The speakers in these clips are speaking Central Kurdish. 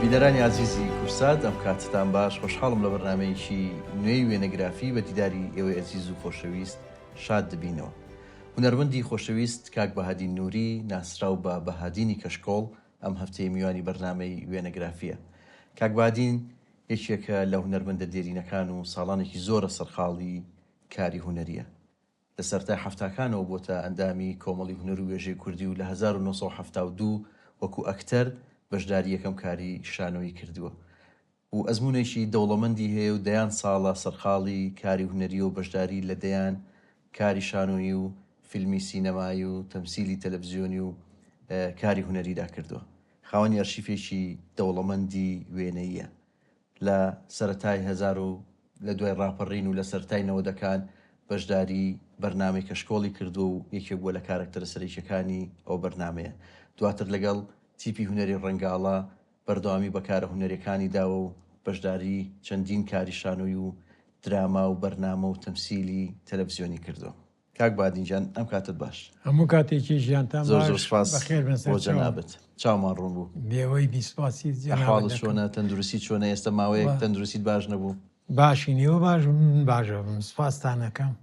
بینەرانی ئازیزی کورسات ئەم کاتتان باش خۆشحاڵم لە بەرنامەیەکی نوێی وێنەگرافی بە دیداری ئێوەی ئەزیز و خۆشەویست شاد دەبینەوە. هونەرمەندی خۆشەویست کاک بەهادین نوری ناسراو بە بەهادینی کەشکۆڵ ئەم هەفتەیە میوانی بەرنامەی وێنەگرافییە. کاک بەهادین یەکێکە لە هونەرمەندە دێرینەکان و ساڵانێکی زۆرە سەرقاڵی کاری هونەرییە. لە سەرەتای حەفتاکانەوە بۆتە ئەندامی کۆمەڵی هونەر و وێژەی کوردی و لە 1972 وەکو ئەکتەر بەشداری یەکەم کاری شانۆیی کردووە و ئەزموونێکی دەوڵەمەندی هەیە و دەیان ساڵە سەرقاڵی کاری هونەرییە و بەشداری لە دەیان کاری شانۆیی و فیلمی سینەمایی و تەمسیلی تەلەفزیۆنی و کاری هونەریدا کردووە. خاوەنی ئەرشیفێکی دەوڵەمەندی وێنەییە. لە سەرەتای هەزار و لە دوای ڕاپەڕین و لە سەرەتای نەوەدەکان بەشداری بەرنامەی کەشکۆڵی کردووە و یەکێک بووە لە کارەکتەرە سەرەکییەکانی ئەو بەرنامەیە. دواتر لەگەڵ تیپی هونەری ڕەنگاڵە بەردەوامی بە کارە هونەریەکانی داوە و بەشداری چەندین کاری شانۆی و دراما و بەرنامە و تەمسیلی تەلەفزیۆنی کردووە. کاک بادین گیان ئەم کاتت باش. هەموو کاتێکی ژیانتان زۆر زۆر باش سپاس بەخێر بن بۆ سەرچاوم. جەنابت. چاومان ڕوون بوو. بێوەی بی سپاسی جەنابت ئەحواڵت دەکەم. چۆنە؟ تەندروستیت چۆنە؟ ئێستا ماوەیەک وە تەندروستیت باش نەبوو. باشین ئێوە باش بن من باش ئەبم سپاستان ئەکەم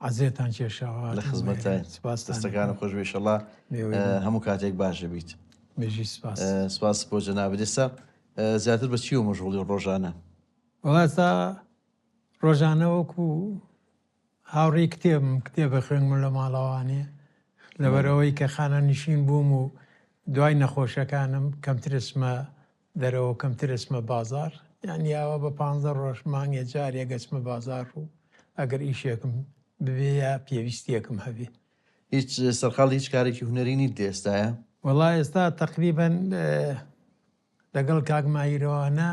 عەزێتان کێشاوە لە هاتن بۆ ئێرە خزمەتتاین. سپاستان دەستەکانت ئەکەم. خۆش بێ ئیشەڵا بێوەی بن. هەموو کاتێک باش دەبیت. بژی سپاس. سپاس بۆ جەنابت. ئێستا زیاتر بە چیەوە مەشغوڵی ڕۆژانە؟ وەڵا ئێستا ڕۆژانە وەکو هاوڕێی کتێبم، کتێب ئەخوێنم لە ماڵەوانێ، لەبەرئەوەی کە خانەنشین بووم و دوای نەخۆشەکانم کەمتر ئەچمە دەرەوە و کەمتر ئەچمە بازاڕ، یانی ئاوا بە پانزە ڕۆژ مانگێ جارێک ئەچمە بازاڕ و ئەگەر ئیشێکم ببێ یا پێویستییەکم هەبێ. هیچ سەرقاڵی هیچ کارێکی هونەری نیت لە ئێستایا؟ وەڵا ئێستا تەقریبەن لەگەڵ کاک ماهیرەوانە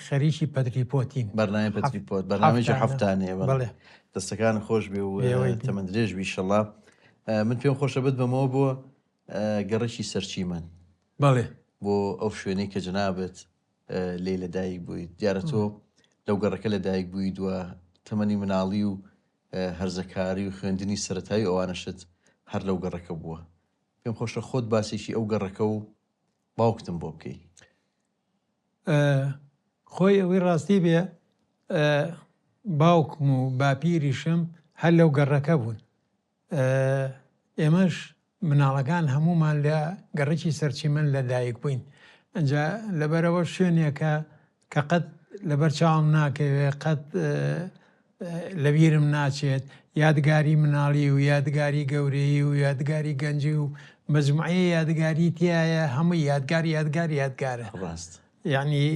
خەریکی پەتریپۆتین. بەرنامەی پەتریپۆت بەرنامەیەکی هەفتانەیە. بەڵێ. دەستەکانت خۆش بێ و تەمەن درێژ بی ئیشەڵا. من پێم خۆشە بتبەمەوە بۆ گەڕەکی سەرچیمەن. بەڵێ. بۆ ئەو شوێنەی کە جەنابت لێی لەدایک بوویت. دیارە تۆ لەو گەڕەکە لەدایک بوویت و تەمەنی مناڵی و هەرزەکاری و خوێندنی سەرەتایی ئەوانەشت هەر لەو گەڕەکە بووە. پێم خۆشە خۆت باسێکی ئەو گەڕەکە و باوکتم بۆ بکەی. خۆی ئەوەی ڕاستی بێ باوکم و باپیریشم هەر لەو گەڕەکە بوون. ئێمەش مناڵەکان هەموومان لە گەڕەکی سەرچیمەن لە دایک بووین. ئەنجا لەبەرئەوە شوێنێکە کە قەت لەبەر چاوم ناکەوێ، قەت لەبیرم ناچێت، یادگاری مناڵی و یادگاری گەورەیی و یادگاری گەنجی و مەجموعەیە یادگاری تیایە، هەمووی یادگار یادگار یادگارە. ڕاست. یەعنی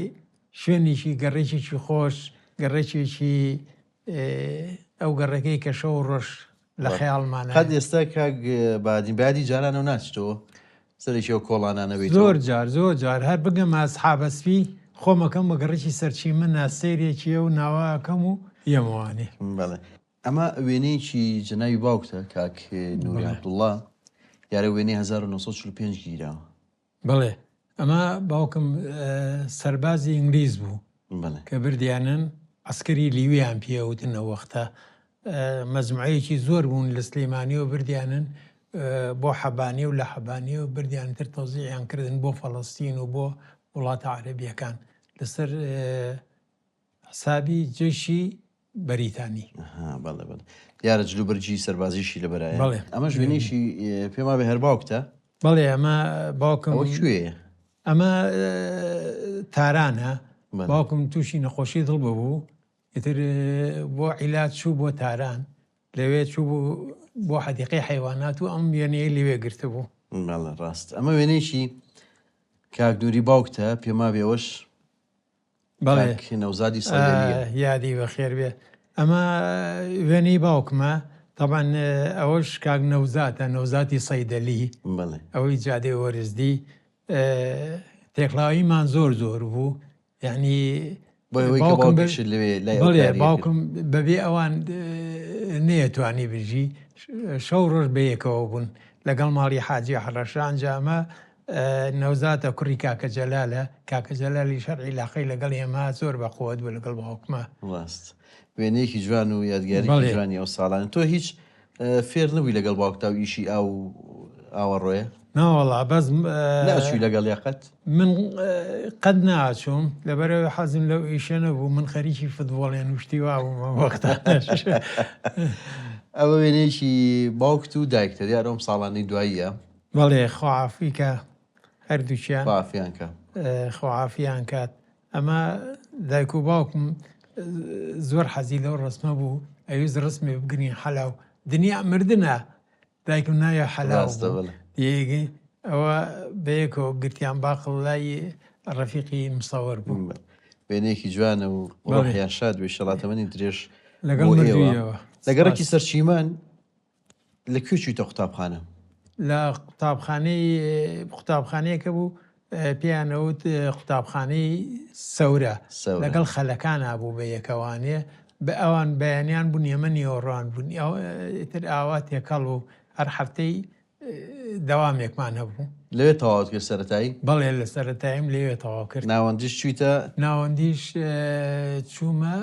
شوێنێکی گەڕەکێکی خۆش، گەڕەکێکی ئەو گەڕەکەی کە شەو و ڕۆژ لە خەیاڵمانایە. قەت ئێستا کاک بادین بە یادی جارانەوە ناچیتەوە سەرێکی ئەو کۆڵانانە بێیتەوە؟ زۆر جار زۆر جار هەر بگەمە ئەسحابە سپی خۆم ئەکەم بە گەڕەکی سەرچیمەنا سەیرێکی ئەو ناوە ئەکەم و یەمەوانێ. بەڵێ ئەمە وێنەیەکی جەنابی باوکتە کاک نوری عەبدوڵڵا دیارە وێنەی 1945 گیراوە. بەڵێ ئەمە باوکم سەربازی ئینگلیز بوو کە بردیانن عەسکەری لیویان پێ ئەوتن ئەو وەختە مەجموعەیەکی زۆر بوون لە سلێمانیەوە بردیانن بۆ حەبانیە و لە حەبانیەوە بردیان تر تەوزیعیان کردن بۆ فەڵەستین و بۆ وڵاتە عەرەبیەکان لەسەر حسابی جەیشی بەریتانی. ئەها بەڵێ بەڵێ دیارە جلوبەرگی سەربازیشی لەبەرایە. بەڵێ. ئەمەش وێنەیەکی پێم وابێ هەر باوکتە؟ بەڵێ ئەمە باوکم. ئەوە کوێیە؟ ئەمە تارانە. باوکم تووشی نەخۆشی دڵ ببوو ئیتر بۆ عیلاج چوو بۆ تاران لەوێ چوو بوو بۆ حەدیقەی حەیوانات و ئەم وێنەیە لەوێ گرتبوو. بەڵێ ڕاست ئەمە وێنەیەکی کاک نوری باوکتە پێم وابێ ئەوەش بەڵێ کاک نەوزادی سەیدەلییە. یادی بەخێر بێ ئەمە وێنەی باوکمە تەبعەن ئەوەش کاک نەوزاتە نەوزاتی سەیدەلی بەڵێ ئەوەی جادەی وەرزدی تێکڵاویمان زۆر زۆر بوو یعنی بۆ ئەوەی کە باوکم بە- باوکیشت لەوێ لای ئەو بەڵێ کاری ئەکرد. باوکم بەبێ ئەوان نەیەتوانی بژی شەو ڕۆژ بەیەکەوە بوون لەگەڵ ماڵی حاجی حەڕەشە ئەنجا ئەمە نەوزادە کوڕی کاکە جەلالە، کاکە جەلالیش هەر عیلاقەی لەگەڵ ئێمە زۆر بە قوەت بوو لەگەڵ باوکما. ڕاست. وێنەیەکی جوان و یادگاریی بەڵێ. جوانی ئەو ساڵانە. تۆ هیچ فێر نەبووی لەگەڵ باوکتا و ئیشی ئاو و ئاوەڕۆیە؟ ناوەڵا بەس ناچووی لەگەڵ یەقەت؟ من قەت ناچووم لەبەرەوەی حەزم لەو ئیشە نەبوو من خەریکی فتبۆڵێن و شتی وا بووم ئەو وەختانەش. ئەوە وێنەیەکی باوکت و دایکتە دیارە ئەم ساڵانەی دواییە. بەڵێ خوا عافوی کا هەردووکیان. خوا عافیان کا. خوا عافیان کات. ئەمە دایک و باوکم زۆر حەزی لەو ڕەسمە بوو ئەویست ڕسمێ بگرین حەلاو دنیا مردنە دایکم ناوی حەلاو ڕاستە بوو بەڵێ. یەگی ئەوە بەیەکەوە گرتیان باقڵ لای ڕەفیقی مصور بوو. بەڵێ. وێنەیەکی جوانە و بەڵێ. ڕۆحیان شاد بێ ئیشەڵا تەمەنی درێژ لەگەڵ بۆ ئێوە. مردوویەوە. لە گەڕەکی سپاس. سەرچیمەن لە کوێ چوویتە قوتابخانە؟ لە قوتابخانەی قوتابخانەیەکە بوو پێیان ئەوت قوتابخانەی سەورە سەورە. لەگەڵ خەلەکانا بوو بە یەکەوانێ بە ئەوان بەیانیان بوون ئێمە نیوەڕۆان بوون ئیتر ئاوا تێکەڵ بوو هەر هەفتەی دەوامێکمان هەبوو. لەوێ تەواوت کرد سەرەتایی؟ بەڵێ لە سەرەتاییم لەوێ تەواو کرد. ناوەندیش چوویتە؟ ناوەندیش چوومە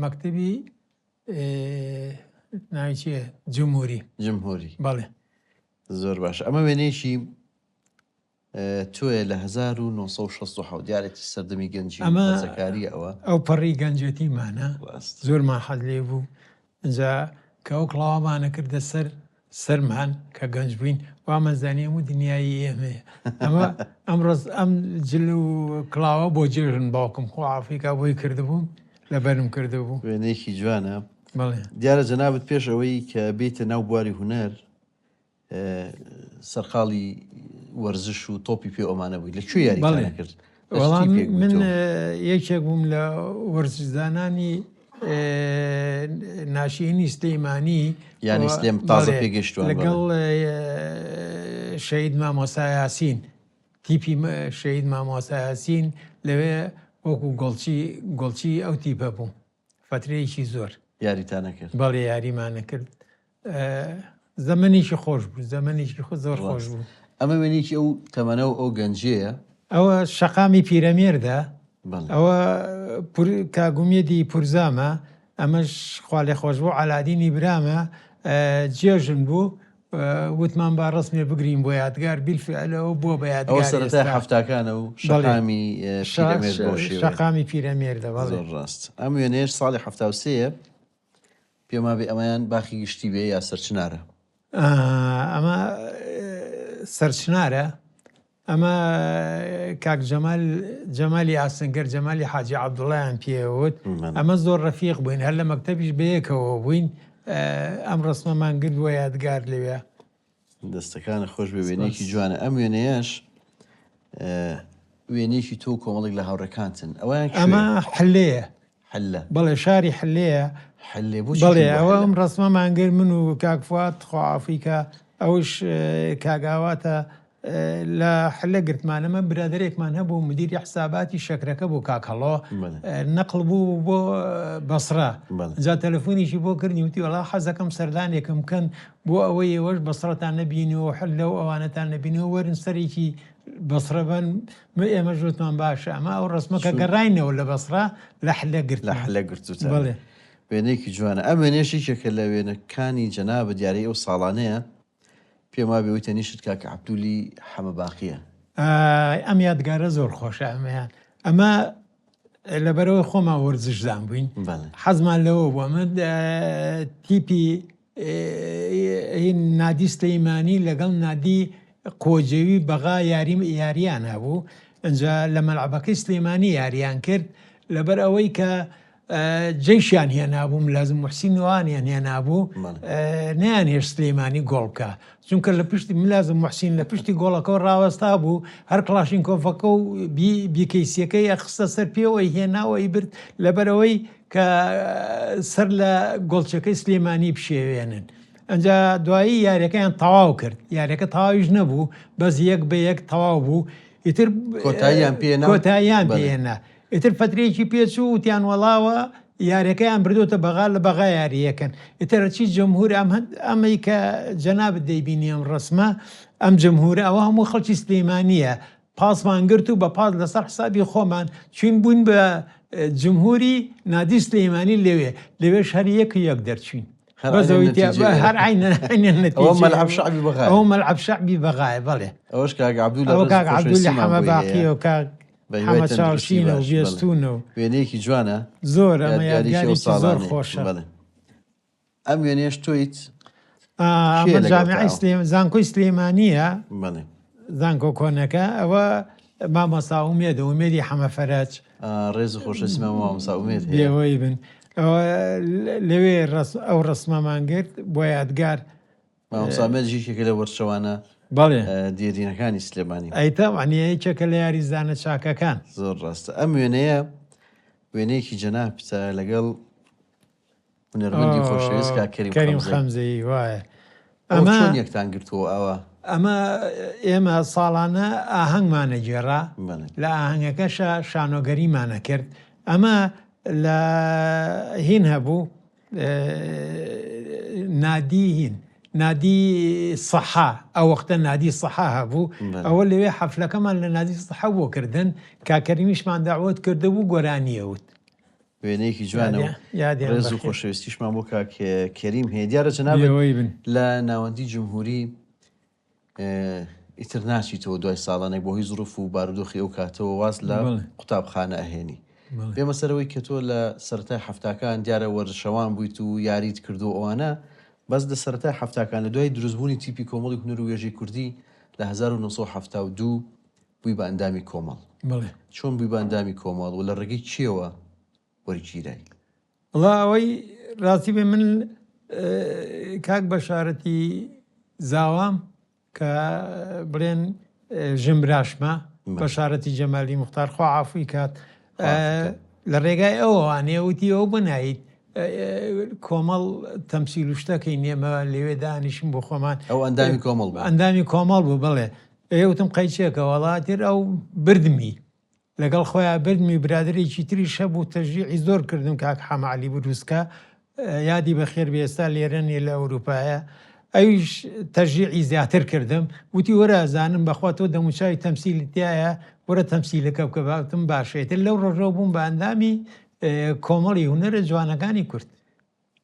مەکتەبی ناوی چییە جمهوری. جمهوری. بەڵێ. زۆر باشە ئەمە وێنەیەکی تۆیە لە 1967 دیارێتی سەردەمی گەنجی و ئەمە هەرزەکارییە ئەوە. ئەو پەڕی گەنجێتیمانە ڕاست. زۆرمان حەز لێ بوو ئینجا کە ئەو کڵاوەمانە کردە سەر سەرمان کە گەنج بووین وامان زانی هەموو دنیایی ئێمەیە ئەمە ئەم ڕەز ئەم جل و کڵاوە بۆ جێژن باوکم خۆ ئافریکا بۆی کردبوو لەبەرم کردبوو. وێنەیەکی جوانە. بەڵێ. دیارە جەنابت پێش ئەوەی کە بێیتە ناو بواری هونەر سەرقاڵی وەرزش و تۆپی پێ ئەمانە بووی لە کوێ یاریتان کرد؟ وەڵام من یەکێک بووم لە وەرزشزانانی ناشیینی سلەیمانی یانی سلێم تازە پێگەشتووان لەگەڵ شەهید مامۆستا یاسین تیپی شەهید مامۆستا یاسین لەوێ وەکو گۆڵچی گۆڵچی ئەو تیپە بووم فەترەیەکی زۆر یاریتانە کرد؟ بەڵێ یاریمانە کرد زەمەنێکی خۆش بوو زەمەنێکی خۆ زۆر خۆش بوو. ئەمە وێنەیەکی ئەو تەمەنە و ئەو گەنجەیە. ئەوە شەقامی پیرەمێردە ئەوە کاک ئومێدی پورزامە ئەمەش خوالێخۆشبوو عەلادینی برامە جێژن بوو وتمان با ڕەسمێ بگرین بۆ یادگار بیلفعل ئەوە بووە بە ئەوە یادگار سەرەتای ئێستا. حەفتاکانە و بەڵێ شەقامی پیرەمێرد بەو شێوەیە. شەقامی پیرەمێردە بەڵێ. زۆر ڕاست. ئەم وێنەیەش ساڵی 73یە پێم وابێ ئەمەیان باخی گشتی بێ یا سەرچنارە. ئەمە سەرچنارە ئەمە کاک جەمال جەمالی ئاسنگەر جەمالی حاجی عەبدوڵایان پێوت ئەمە زۆر ڕەفیق بووین هەر لە مەکتەبیش بەیەکەوە بووین ئەم ڕسمەمان گرت بۆ یادگار لەوێ. دەستەکانت خۆش بێ وێنەیەکی جوانە ئەم وێنەیەش وێنەیەکی تۆ و کۆمەڵێک لە هاوڕێکانتن ئەویان ئەمە حلەیە حلە بەڵێ شاری حلەیە حلێ بۆچی بەڵێ چوون بۆ ئەوە حلە؟ ئەم ڕسمەمان گرت من و کاک فواد خوا عافوی کا ئەوش کاک ئاواتە لە حلە گرتمان ئەمە برادەرێکمان هەبوو مدیری حساباتی شەکرەکە بوو کاک هەڵۆ بەڵێ. نەقڵ بوو بۆ بەسڕە بەڵێ. جا تەلەفۆنیشی بۆ کردین وتی وەڵا حەزەکەم سەردانێکم بکەن بۆ ئەوەی ئێوەش بەسڕەتان نەبینیوە و حلە و ئەوانەتان نەبینیوە وەرن سەرێکی بەسڕە بەن ئێمەش وتمان باشە ئەمە ئەو ڕەسمە کە چوون. گەڕاینەوە لە بەسڕە لە حلە لە گرتمان حلە گرتووتانە. بەڵێ. وێنەیەکی جوانە ئەم وێنەیەش یەکێکە لە وێنەکانی جەنابت دیارەی ئەو ساڵانەیە پێم وابێ ئەوەی تەنیشت کاکە عەبدولی حەمە باقیە. ئای ئەم یادگارە زۆر خۆشە ئەمەیان ئەمە لەبەرەوەی خۆمان وەرزشزان بووین بەڵێ. حەزمان لەوە بوو ئەمە تیپی نادی سلەیمانی لەگەڵ نادی قۆجەوی بەغا یاری یاریان هەبوو ئەجا لە مەلعبەکەی سلێمانی یاریان کرد لەبەر ئەوەی کە جەیشیان هێنابوو ملازم موحسین وانیان هێنابوو نەیانهێشت سلێمانی گۆڵ بکا چونکە لە پشتی ملازم موحسین لە پشتی گۆڵەکەەوە ڕاوەستا بوو هەر کڵاشینکۆفەکە و بیکەیسیەکەی ئەخستە سەر پێوەی هێناوەی برد لەبەرەوەی کە سەر لە گۆڵچەکەی سلێمانی بشێوێنن ئەجا دوایی یاریەکەیان تەواو کرد یاریەکە تەواویش نەبوو بەس یەک بە یەک تەواو بوو ئیتر کۆتاییان پێ کۆتاییان پێێنا ئیتر فەترەیەکی پێچوو وتیان وەڵاوە یاریەکەیان بردۆتە بەغا لە بەغا یاریەکەن ئیتر چی جمهور ئەم ئەمەی کە جەنابت دەیبینی ئەم ڕسمە ئەم جمهورە ئەوە هەموو خەڵکی سلێمانیە پاسمان گرت و بە پاس لەسەر حسابی خۆمان چوین بووین بە جمهوری نادی سلێمانی لەوێ لەوێش هەر یەک یەک دەرچوین. بەس ئەوەی تیا هەر عەینەن عەینەن ئەوە مەلعەب شەعبی بەغایە. ئەوە مەلعەب شەعبی بەغایە بەڵێ. ئەوەش کاک عەبدول ئەوە کاک عەبدول حەمە باقیە و کاک حەمە چاوشینە و بێستوونە و وێنەیەکی جوانە زۆر ئەمە یادگارێکی زۆر خۆشە. ئەم وێنەیەش تۆیت؟ ئەمە جامیعەی سلێ زانکۆی سلێمانییە. بەڵێ. زانکۆ کۆنەکە ئەوە مامۆستا ئومێدە ئومێدی حەمە فەرەج. ڕێز و خۆشەویستیمان بۆ مامۆستا ئومێد هەیە. بێوەی بن. ئەوە لەوێ ئەو ڕەسمەمان گرت بۆ یادگار. مامۆستا ئومێد یەکێکە لە وەرچەوانە بەڵێ دێرینەکانی سلێمانی. ئەی تەبعەن یەکێکە لە یاریزانە چاکەکان. زۆر ڕاستە. ئەم وێنەیە وێنەیەکی جەنابتە لەگەڵ هونەرمەندی خۆشەویست کاک کەریم کەریم خەمزەیی وایە. ئەمە چۆن یەکتان گرتووە ئاوا؟ ئەمە ئێمە ساڵانە ئاهەنگمانە گێڕا لە ئاهەنگەکەشا شانۆگەریمانە کرد ئەمە لە هین هەبوو نادی هین نادی سەحا ئەو وەختە نادی سەحا هەبوو ئەوە لەوێ حەفلەکەمان لە نادی سەحا بۆ کردن کاکەریمیشمان داوت کردبوو گۆرانیەوت وێنەیەکی جوانە و ڕێز و خۆشەویستیشمان بۆ کاک کەریم هەیە. دیارە جەنابت لە ناوەندی جمهوری ئیتر ناچیتەوە دوای ساڵانێک بۆ هۆی زروف و بارودۆخی ئەو کاتەوە واز لە قوتابخانە ئەهێنی. بێمە سەرەوەی کە تۆ لە سەرەتای حەفتاکان دیارە وەرزشەوان بوویت و یاریت کردو ئەوانە بەس لە سەرەتای حەفتاکان لە دوای دروستبوونی تیپی کۆمەڵی هونەر و وێژەی کوردی لە 1972 بووی بە ئەندامی کۆمەڵ. بەڵێ. چۆن بووی بە ئەندامی کۆمەڵ و لە ڕێگەی کێوە وەرگیرای؟ وەڵا ئەوەی ڕاستی بێ من کاک بەشارەتی زاوام کە بڵێن ژنبراشمە بەشارەتی جەمالی موختار خوا عافوی کات لە ڕێگای ئەوەوانێ وتی ئەو بنایت کۆمەڵ تەمسیل و شتەکەی نێمە لەوێ دانیشم بۆ خۆمان ئەو ئەندامی کۆمەڵ بوو ئەندامی کۆمەڵ بوو بڵێ ئێ وتم قەیچێکە وەڵا تر ئەو بردمی لەگەڵ خۆیا بردمی برادەرێکی تریش هەبوو تەشجیعی زۆر کردم کاک حەمە عەلی بروسکە یادی بەخێر بێ ئێستا لێرە نیە لە ئەوروپایە ئەویش تەشجیعی زیاتر کردم وتی وەرە ئەزانم بەخوا تۆ دەموچاوی تەمسیلت تایە وەرە تەمسیلەکە بکە وتم باشە ئیتر لەو ڕۆژەوە بووم بە ئەندامی کۆمەڵی هونەرە جوانەکانی کورد.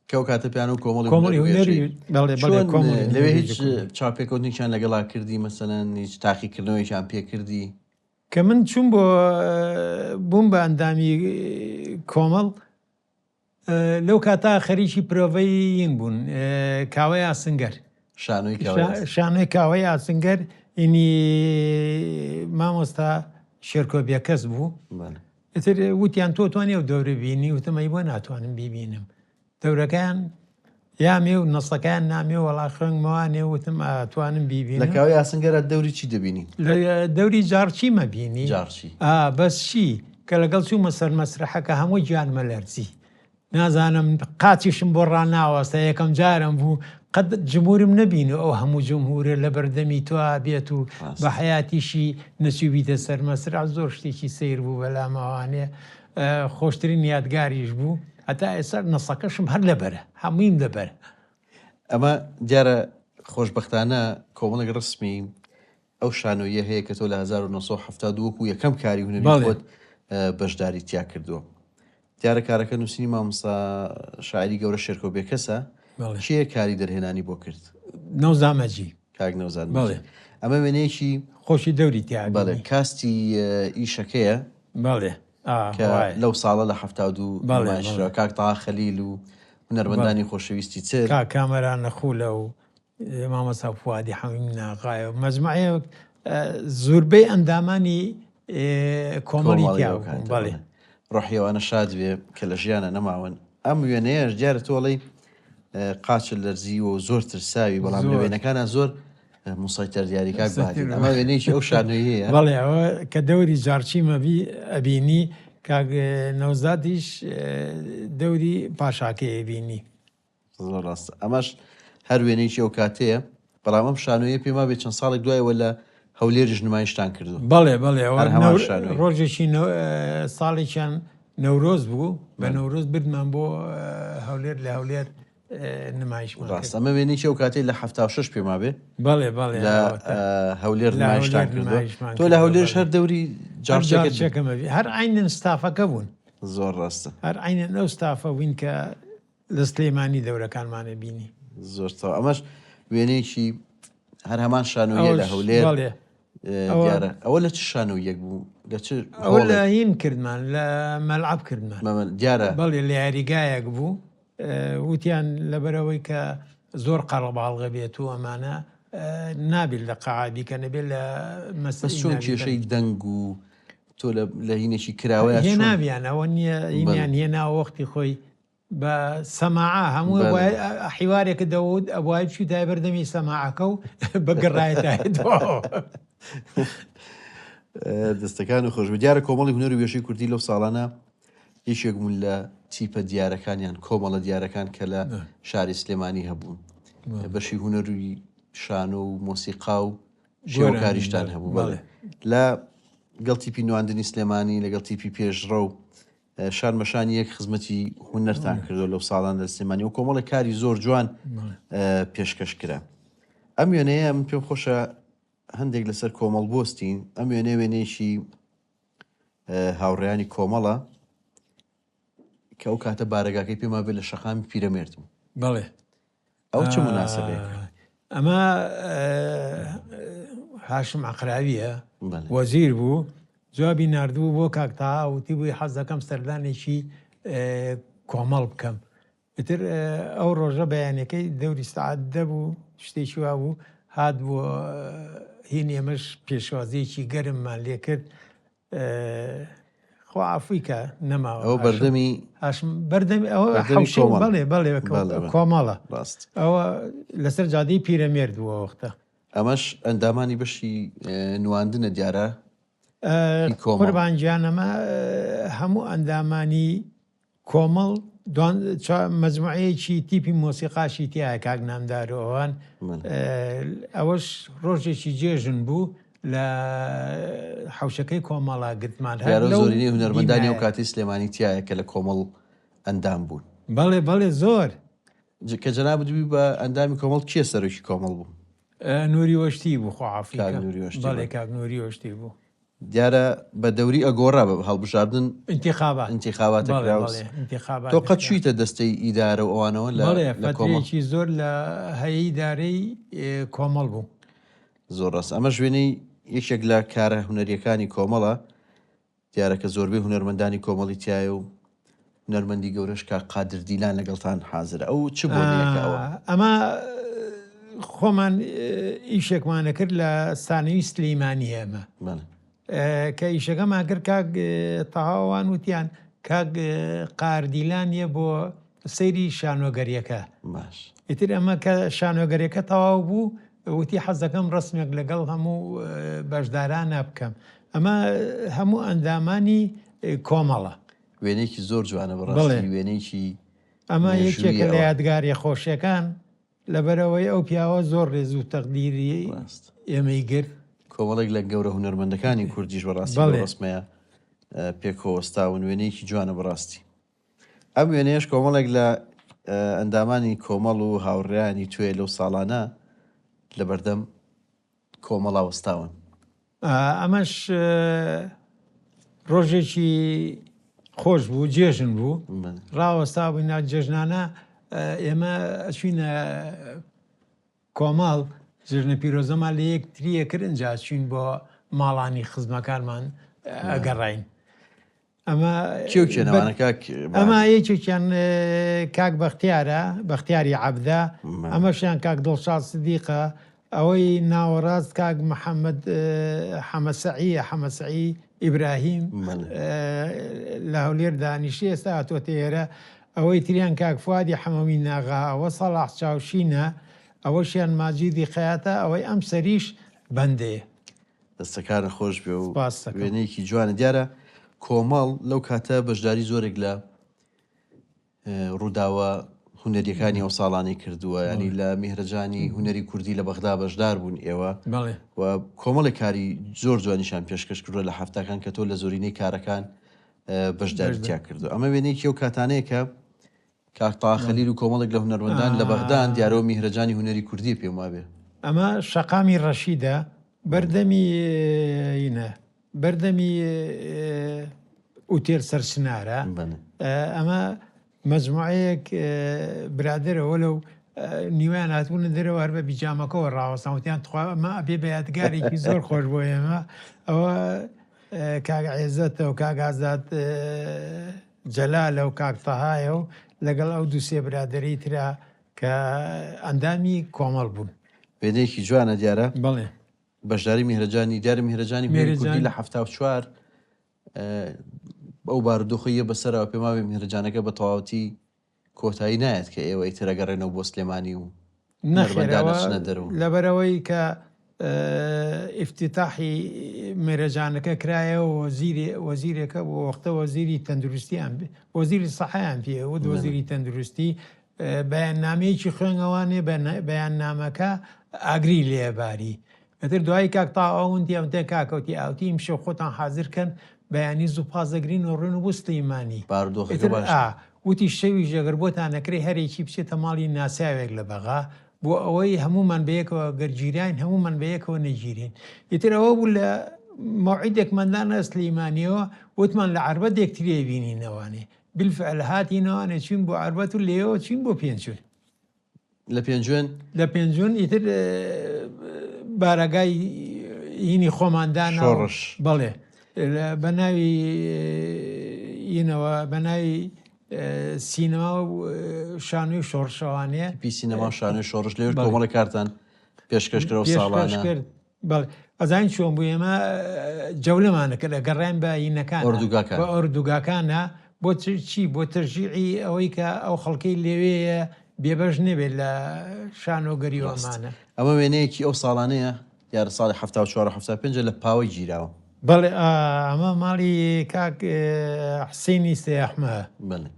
کە ئەو کاتە پیانۆ کۆمەڵی کۆمەڵی هونەری بەڵێ بەڵێ چۆن کۆمەڵی لەوێ هونەری هیچ کوردی. چاوپێکەوتنێکیان لەگەڵا کردی مەسەلەن هیچ تاقیکردنەوەیەکیان پێ کردی؟ کە من چووم بۆ بووم بە ئەندامی کۆمەڵ لەو کاتە خەریکی پرۆڤەی ین بوون کاوەی ئاسنگەر شانۆی کاوەی ئاسنگەر. شانۆی کاوەی ئاسنگەر ینی مامۆستا شێرکۆ بێکەس بوو. بەڵێ. ئیتر وتیان تۆ توانی ئەو دەورە بینی وتم ئەی بۆ ناتوانم بیبینم دەورەکەیان یامێ و نەسەکەیان نامێ وەڵا خوێنگمەوانێ وتم ئەتوانم لە بیبینم کاوەی ئاسنگەرا دەوری چی دەبینی؟ لە دەوری جاڕچیمە بینی جاڕچی. ئا بەس چی کە لەگەڵ چوومە سەر مەسرەحەکە هەموو گیانمە لەرزی نازانم قاچیشم بۆ ڕاناوەستا یەکەم جارم بوو قەت جمهورم نەبینی ئەو هەموو جمهورە لە بەردەمی تۆ بێت و بە حەیاتیشی نەچووبیتە سەر مەسرەح زۆر شتێکی سەیر بوو بەلامەوانێ خۆشترین یادگاریش بوو هەتا ئێستا نەسەکەشم هەر لەبەرە هەموویم لەبەرە. ئەمە دیارە خۆشبەختانە کۆمەڵێک ڕسمی ئەو شانۆییە هەیە کە تۆ لە 1972 وەکو یەکەم کاری هونەری خۆت بەشداری تیا کردووە. دیارە کارەکە نووسینی مامۆستا شاعری گەورە شێرکۆ بێکەسە. کێ کاری دەرهێنانی بۆ کرد؟ نەوزاد مەجی. کاک نەوزاد مەجی. ئەمە وێنەیەکی خۆشی دەوری تیا بەڵێ کاستی ئیشەکەیە. بەڵێ. کە لەو ساڵە لە 72 نمایشرا کاک تاها خەلیل و هونەرمەندانی خۆشەویستی تر. کاک کامەران نەخولە و مامۆستا فوادی حەمیم ناغایە و مەجموعەیەک زوربەی ئەندامانی کۆمەڵی تیا بوون. بەڵێ. ڕۆحی ئەوانە شاد بێ کە لە ژیانە نەماون. ئەم وێنەیەش دیارە تۆ ئەڵێی قاچت لەرزیوە و زۆر ترساوی بەڵام لە وێنەکانا زۆر موسەیتەر دیاری کاک بەهادین. ئەمە وێنەیەکی ئەو شانۆییەیە. بەڵێ ئەوە کە دەوری جاڕچیمە ئەبینی کاک نەوزادیش دەوری پاشاکەی ئەبینی. زۆر ڕاستە ئەمەش هەر وێنەیەکی ئەو کاتەیە بەڵام ئەم شانۆیە پێم وابێ چەند ساڵێک دوایەوە لە هەولێریش نمایشتان کردو. بەڵێ بەڵێ ئەوە هەر هەمان شانۆیە. ڕۆژێکی ساڵێکیان نەورۆز بوو بە نەورۆز بردمان بۆ هەولێر لە هەولێر نمایشمان کرد. ڕاستە ئەمە وێنەیەکی ئەو کاتەی لە 76 پێم وابێ بەڵێ بەڵێ لە هەولێر نمایشتان کردووە. تۆ لە هەولێرش هەر دەوری جاڕچێکەکەمە هەر عینن ستافەکە بوون. زۆر ڕاستە. هەر عینن ئەو ستافە بووین کە. لە سلێمانی دەورەکانمانە بینی. زۆر تەواو ئەمەش وێنەیەکی هەر هەمان شانۆیە لە هەولێر دیارە ئەوە لە چ شانۆیەک بوو لە چ ئەوە لە هین کردمان لە مەلعەب کردمان دیارە بەڵێ لە یاریگایەک بوو وتیان لەبەرەوەی کە زۆر قەرەباڵغە بێت و ئەمانە نابێت لە قەعا بیکەن ئەبێت لە مەسەلەی چۆن کێشەی دەنگ و تۆ لە هینێکی کراوەیە هێناویان ئەوە نییە هینیان هێنا وەختی خۆی بە سەماعە هەموو حیوارێکە دەوت ئەبوای بچوویتایە بەردەمی سەماعەکە و بگەڕایەتایەتەوە. دەستەکان و خۆش دیارە کۆمەڵی هونەر و وێژەی کوردی لەو ساڵانە یەکێک بوون لە تیپە دیارەکانیان کۆمەڵە دیارەکان کە لە شاری سلێمانی هەبوون بەشی هونەروی شانۆ و مۆسیقا و شێوەکاریشتان هەبوو بەڵێ لە گەڵ تیپی نواندنی سلێمانی لەگەڵ تیپی پێشڕەو شان بە شانی یەک خزمەتی هونەرتان کردو لەو ساڵان لە سلێمانی و کۆمەڵێک کاری زۆر جوان پێشکەش کرا. ئەم وێنەیە من پێم خۆشە هەندێک لەسەر کۆمەڵ بۆستین ئەم وێنەیە وێنەیەکی هاوڕێیانی کۆمەڵە کە ئەو کاتە بارەگاکەی پێما بێت لە شەقامی پیرەمێرد بوو. بەڵێ. ئەو چ موناسەبەیەکە؟ ئەمە هاشم عەقراویە وەزیر بوو جوابی ناردبوو بۆ کاک تاها وتی بووی حەز دەکەم سەردانێکی کۆمەڵ بکەم ئیتر ئەو ڕۆژە بەیانەکەی دەوری سعات دەبوو شتێکی وا بوو هات بۆ هین ئێمەش پێشوازیەکی گەرممان لێ کرد خوا عەفوی کە نەماوە ئەوە بەردەمی هاشم بەردەمی ئەوە حەوشەی بەڵێ بەڵێ کۆمەڵە ڕاست ئەوە لەسەر جادەی پیرەمێرد بووە وەختە ئەمەش ئەندامانی بەشی نواندنە دیارە قوربان گیان ئەمە هەموو ئەندامانی کۆمەڵ دوان مەجموعەیەکی تیپی مۆسیقاشی تیایە کاک نامدار و ئەوان ئەوەش ڕۆژێکی جێژن بوو لە حەوشەکەی کۆمەڵا گرتمان هەر لەو زۆرینەی هونەرمەندانی ئەو کاتی سلێمانی تیایە کە لە کۆمەڵ ئەندام بوون. بەڵێ بەڵێ زۆر. کە جەنابت بووی بە ئەندامی کۆمەڵ کێ سەرۆکی کۆمەڵ بوو؟ نوری وەشتی بوو خوا عەفوی کاک نوری وەشتی بەڵێ کاک نوری وەشتی بوو. دیارە بە دەوری ئەگۆڕا بە هەڵبژاردن ئینتیخابات ئینتیخابات بەڵێ ئەکرا و بەڵێ ئینتیخابات تۆ قەت ئەکرا. چوویتە دەستەی ئیدارە و ئەوانەوە لە بەڵێ لە کۆمەڵ؟ فەترەیەکی زۆر لە هەیئەی ئیدارەی کۆمەڵ بووم. زۆر ڕاستە ئەمەش وێنەی یەکێک لە کارە هونەرییەکانی کۆمەڵە دیارە کە زۆربەی هونەرمەندانی کۆمەڵی تیایە و هونەرمەندی گەورەش کاک قادر دیلان لەگەڵتان حازرە ئەو چ بۆنەیەکە ئەوە؟ ئەمە خۆمان ئیشێکمان ئەکرد لە سانەوی سلیمانی ئێمە کە ئیشەکەمان کرد کاک تەهاوان وتیان کاک قاردیلان یە بۆ سەیری شانۆگەریەکە باش ئیتر ئەمە کە شانۆگەریەکە تەواو بوو وتی حەزەکەم ڕسمێک لەگەڵ هەموو بەشدارانە بکەم ئەمە هەموو ئەندامانی کۆمەڵە. وێنەیەکی زۆر جوانە بەڕاستی وێنەیەکی ئەمە یەکێکە لە یادگاریە خۆشیەکان لەبەرئەوەی ئەو پیاوە زۆر ڕێز و تەقدیری ئێمەی گرت. کۆمەڵێک لە گەورە هونەرمەندەکانی کوردیش بەڕاستی لەو ڕەسمەیە پێکەوە وەستاون وێنەیەکی جوانە بەڕاستی. ئەم وێنەیەش کۆمەڵێک لە ئەندامانی کۆمەڵ و هاوڕێیانی توێ لەو ساڵانە لەبەردەم کۆمەڵا وەستاون. ئەمەش ڕۆژێکی خۆش بوو جێژن بوو ڕاوەستا بووین جێژنانە ئێمە ئەچوینە کۆمەڵ جێژنە پیرۆزەمان لە یەکتریە کرد ئینجا چوین بۆ ماڵانی خزمەکانمان ئەگەڕین ئەمە کێ و کێن ئەوانە کاک ئەمە یەکێکیان کاک بەختیارە بەختیاری عەبدە ئەمەشیان کاک دڵشاد سدیقە ئەوەی ناوەڕاست کاک محەممەد حەمەسەعیە حەمەسەعی ئیبراهیم لە هەولێر دانیشی ئێستا هاتووەتە ئێرە ئەوەی تریان کاک فوادی حەمەمی ناغا ئەوە سەڵاح چاوشینە ئەوەشیان ماجیدی خەیاتە ئەوەی ئەم سەریش بەندەیە. دەستەکانت خۆش بێ و سپاست دەکەم. وێنەیەکی جوانە دیارە کۆمەڵ لەو کاتە بەشداری زۆرێک لە ڕووداوە هونەریەکانی ئەو ساڵانەی کردووە ینی لە میهرەجانی هونەری کوردی لە بەغدا بەشدار بوون ئێوە بەڵێ و کۆمەڵێک کاری زۆر جوانیشان پێشکەش کردووە لە حەفتاکان کە تۆ لە زۆرینەی کارەکان بەشداری تیا کردو ئەمە وێنەیەکی ئەو کاتانەیە کە کاک تاها خەلیل و کۆمەڵێک لە هونەرمەندان لە بەغدان، دیارە و میهرەجانی هونەری کوردییە پێم وابێ. ئەمە شەقامی ڕەشیدە بەردەمی ینە بەردەمی ئوتێل سەرچنارە ئەمە. مەجموعەیەک برادەرە وەلەو نیوەیان هاتبوونە دەرەوە هەر بە بیجامەکەوە ڕاوەستان وتیان تخوا ئەمە ئەبێ بە یادگارێکی زۆر خۆش بۆ ئێمە ئەوە کاک عێزەتە و کاک ئازاد جەلالە و کاک تەهایە و لەگەڵ ئەو دووسێ برادەری ترا کە ئەندامی کۆمەڵ بوون. وێنەیەکی جوانە دیارە. بەڵێ. بەشداری میهرەجانی دیارە میهرەجانی هونەری کوردی لە 74 ئەو بارودۆخەیە بەسەرەوە پێم وابێ میهرەجانەکە بە تەواوەتی کۆتایی نایەت کە ئێوە ئیتر ئەگەڕێنەوە بۆ سلێمانی و نەخێر ئەوە لەبەرئەوەی کە ئیفتیتاحی مێرەجانەکە کرایەوە وەزیری وەزیرێکە بۆ وەختە وەزیری تەندروستیان وەزیری سەحیان پێ وت وەزیری تەندروستی بەیاننامەیەکی خوێنەوانێ بەیاننامەکە ئاگری لێباری ئیتر دوایی کاک تاها وتی ئەمتێ کاکە وتی ئاوتی ئیمشەو خۆتان حازر کەن بەیانی زوو پاس دەگرین و ڕوین بۆ سلیمانی بارودۆخەکە ئیتر باشە. ئا وتی شەویش ئەگەر بۆتان ئەکرێ هەرێکی بچێتە ماڵی ناسیاوێک لە بەغا بۆ ئەوەی هەموومان بەیەکەوە گەر گیراین هەموومان بەیەکەوە نەگیرین ئیتر ئەوە بوو لە مەوعیدێکمان دانا سلیمانیەوە وتمان لە عەربەت یەکتری ئەبینینەوانێ بالفعل هاتینەوانێ چوین بۆ عەربەت و لێیەوە چوین بۆ پێنجوێن. لە پێنجوێن؟ لە پێنجوێن ئیتر بارەگای هینی خۆمان دانا شۆڕش. بەڵێ بە ناوی ینەوە بە ناوی سینەما و شانۆی شۆڕشەوانێ پی سینەما و شانۆی شۆڕش لەوێش کۆمەڵی کارتان پێشکەش کرد پێشکەش ساڵانە کرد بەڵێ ئەزانی چۆن بوو ئێمە جەولەمان کرد ئەگەڕاین بە هینەکان ئۆردوگاکان بە ئۆردوگاکانە بۆ چی بۆ تەشجیعی ئەوەی کە ئەو خەڵکەی لەوێیە بێبەش نەبێت لە شانۆگەری ڕاست ئەمانە. ئەمە وێنەیەکی ئەو ساڵانەیە دیارە ساڵی 74 و 75 لە پاوە گیراوە. بەڵێ ئەمە ماڵی کاک حسێنی سەیەحمە. بەڵێ.